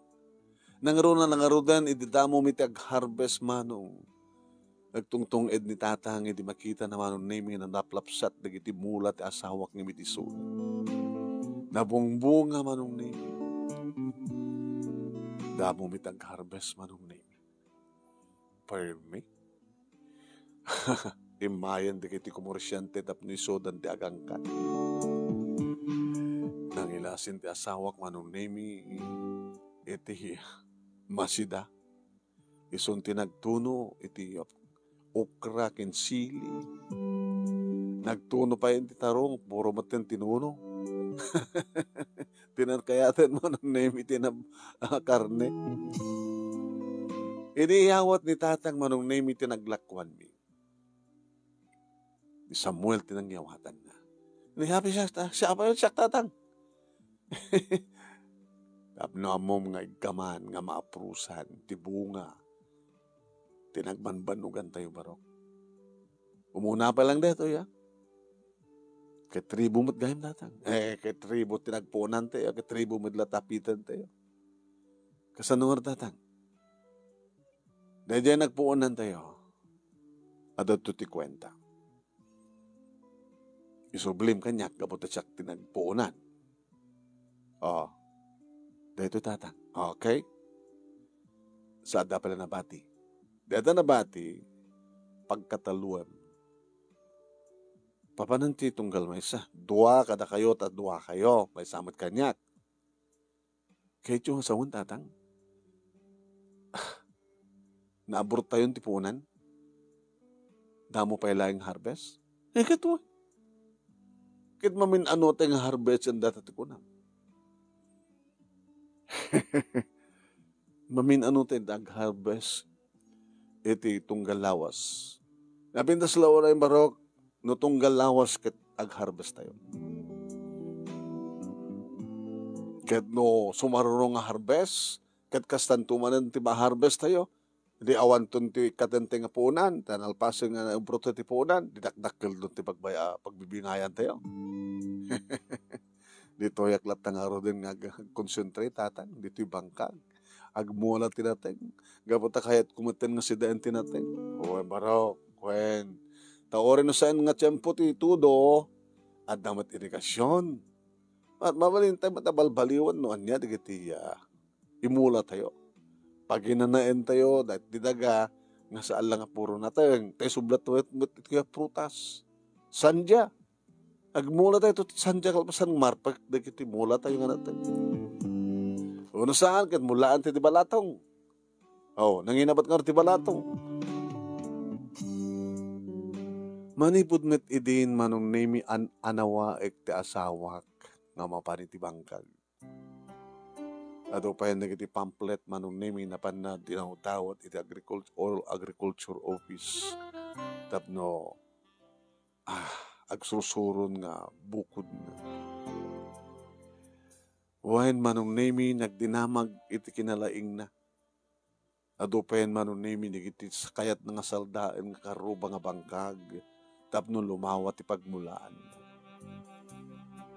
Nangruna nangaruden idi damo mi ti ag-harvest, Manong. Nagtungtung-ed ni Tatang idi makitana, Manong Nemi, nga nalaplapsat dagiti mula ti asawak ngem iti sula. Nabungbunga, Manong Nemi. Damo mi ti ag-harvest, Manong Nemi. Permi? Immayen dagiti komorsiante tapno isudan ti agangkat. Nangilasin ti asawak, Manong Nemi, iti masida. Isun ti nagtuno iti okra ken sili. Nagtuno pay iti tarong, puro metten tinuno. Ti nagkayaten, Manong Nemi, ti nab-, ah, karne. Idi iyawat ni Tatang, Manong Nemi, ti naglakuanmi. Ni Samuel ti nangyawatanna. Ni happy siya, ta-, siya pa siya, Tatang. Tapno ammom nga iggaman nga maaprusan ti bunga ti nagbanbannugantayo, barok. Umuna pa lang daytoy, a. Ket tribu met gayam, Tatang. Eh, ket tribu ti nagpuonantayo, ket tribu met la ti apitentayo. Kasano nga, Tatang? Daydiay nagpuonantayo, adda ti kuenta. Isublim kaniak gapu ta siak ti nagpuonan. Oh. Daytoy, Tatang. Okay? Sa adda pay la nabati. Dayta nabati, pagkataluem. Papanen ti tunggal maysa? Dua kadakayo, ta dua kayo. Maysa met kaniak. Kayatyo nga sawen, Tatang? Ah, naabruttayon ti puonan? Damo pay laeng harvest? Eh, ket wa. Ket mamin-ano tay nga harvest dayta ti kunam? Mamin-ano tay nga ag-harvest iti tunggal lawas? Napintas la uray, barok, no tunggal lawas ket ag-harvest tayo. Ket no sumarurong nga harvest, ket kastanto manen ti ma-harvest tayo, di awanton ti katente nga puonan, ta nalpasen nga naubroto ti puonan, di dakdakkelton ti pagbaya-, pagbibingayan tayo. Ditoy ak latta ngaruden nga ag-, ag-concentrate, Tatang, ditoy bangkag. Agmula ti nateng. Gapu ta kayatko metten nga sidaen ti nateng. Wen, barok, wen. Ta uray no saan nga tiempo ti tudo, adda met irigasion. At mabalin tayo met a balbaliwen no ania dagiti, ah, imula tayo. Paginanaen tayo, dagiti daga, nga saan la nga puro nateng. Tay sublat met, met iti prutas. Sandia. Agmula tayo ti sandia kalpasan, marpek dagiti mula tayo nga nateng. Uno saan, ket mulaan ti, ti balatong. Oh, nanginabat nga ti balatong. Manipud met idin, Manong Nemi, an-, anawaek ti asawak nga mapan iti bangkag. Adu pay dagiti pamphlet, Manong Nemi, napanna dinawdawat iti agricult-, or agriculture office tapno, ah, agsursuron nga bukodna. Wen, Manong Nemi, nagdinamag iti kinalaingna. Adu pay, Manong Nemi, dagiti kayatna nga saldaen nga karruba nga bangkag tapno lumawa ti pagmulaan.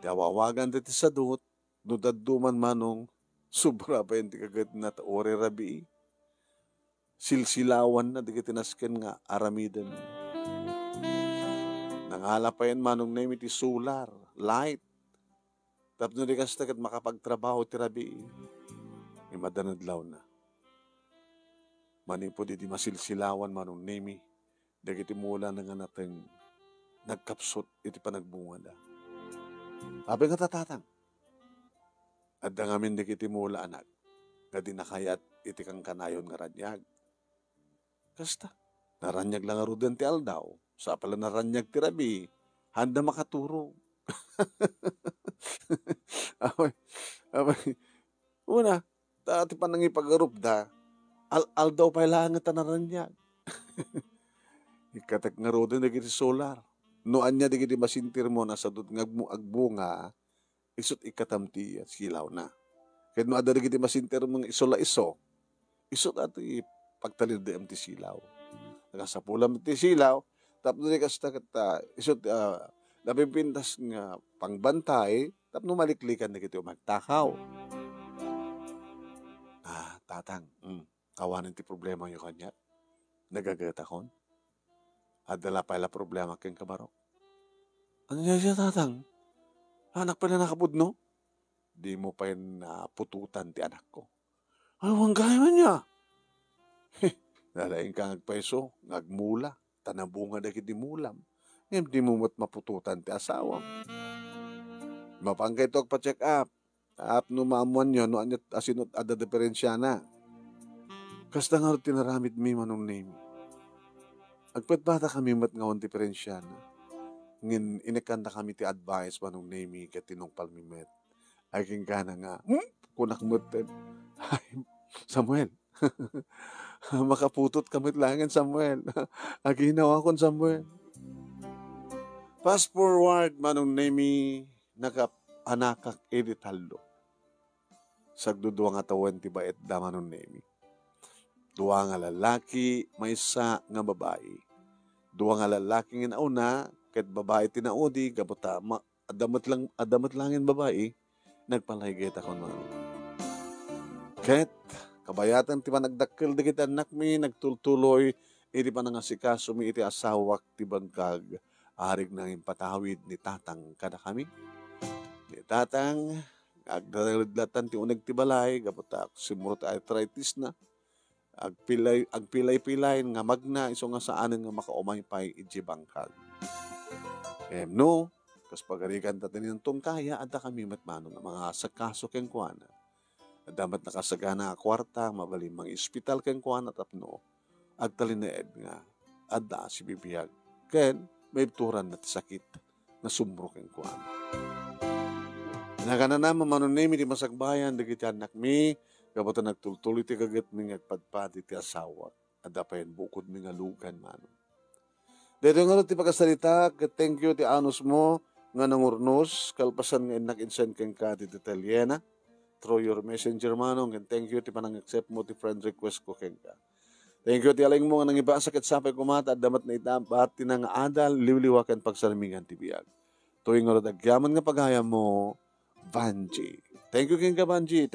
Ti awawagan dagiti sadut, no dadduma, Manong, sobra pay ti kagetna ta uray rabii. Silsilawanna dagiti nasken nga aramiden. Nangala pay, Manong Nemi, ti solar light. Tapno di kasta ket makapagtrabaho ti rabii. Imadanad lawna. Manipud idi masilsilawan, Manong Nemi, dagiti mulana nga nateng nagkapsut iti panagbungada. Apay nga, Tatang? Adda ngamin dagiti mula, anak, nga di nakayat iti kankanayon nga raniag. Kasta, naraniag la ngaruden ti aldaw. Sapay la naraniag ti rabii, haanda makaturog. Apay, apay, una, ta ti panangipagarupda, al-, aldaw pay laeng ta naraniag. Ikkatak ngaruden dagiti solar. No ania dagiti masentirmo nga sadot nga agmu-, agbunga, isut' ikkatam ti silawna. Ket no adda dagiti masentirmo nga iso la iso, isut' a ti pagtalinaedem ti silaw. Nakasapulam ti silaw, tapno di kasta ket, ah, isut', ah, napimpintas nga pangbantay tapno maliklikan dagiti umagtakaw. Ah, tatang, mm, awanen ti problemayo kaniak. Nagagetakon. Adda la pay la problema kenka, barok. Ania siya, tatang? Anak pay la nakapudno? Dimo pay naputotan ti anakko. Ay, wan gayam ania. Heh, nalaingka nga agpayso, nga agmula, ta nabunga dagiti mulam. Ngem dimo met maputotan ti asawam. Mapankayto agpa-check up. Tapno maammoanyo no ania, asino adda diferensiana. Kasta ngarud ti naramidmi, Manong Nemi. Agpatpatakami met nga awan diferensiana. Ngem inikkannakami ti advice, Manong Nemi, ket tinungpalmi met. Ay kenkuana nga, "Hmm?" Kunak met, "Ay, Samuel, makaputotka met laengen, Samuel. Aginawakon, Samuel." Fast forward, Manong Nemi, nakapanakak idi tallo. Sagdudua nga tawen ti baetda, Manong Nemi. Dua nga lalaki, maysa nga babai. Dua nga lalaki nga nauna, ket babai ti naudi, gapu ta ma-, adda met lang, adda met laengen babai, nagpalaygaytakon, Manong. Ket, kabayatan ti panagdakkel dagiti annakmi, nagtultuloy iti panangasikasomi iti asawak ti bangkag, arig nangipatawid ni Tatang kadakami. Ni Tatang, agdadaledlatan ti uneg ti balay, gapu ta simmurot arthritis na. Agpilay-, agpilay-pilay nga magna, isu nga saanen nga makaumay pay idiay bangkag. Ngem no, kas pagarigan ta ti nagtungkaya, adda kami met, Manong, nga mangasikaso kenkuana. Adda met nakasagana a kuarta, mabalin mangospital kenkuana tapno agtalinaed nga adda a sibibiag ken maibturanna ti sakit nga sumro kenkuana. Nakanana, Manong Nemi, ti masakbayan dagiti annakmi, gapu ta nagtultuloy ti gagetmi nga agpadpadi ti asawak. Adda payen bukodmi nga lugan, Manong. Daytoy ngarud ti pakasaritak, ket thank you ti anusmo nga nangurnos, kalpasan nga innak insend kenka ti detalyena through your messenger, Manong, ken thank you ti panang-accept mo ti friend request ko kenka. Thank you ti alingmo nga nangibasa, ket sapay koma ta adda met naitapat ti nangaadal, liwliwa ken pagsarmingan ti biag. Toy ngarud agyaman nga pagayammo, Vanji. Thank you kenka, Vanji.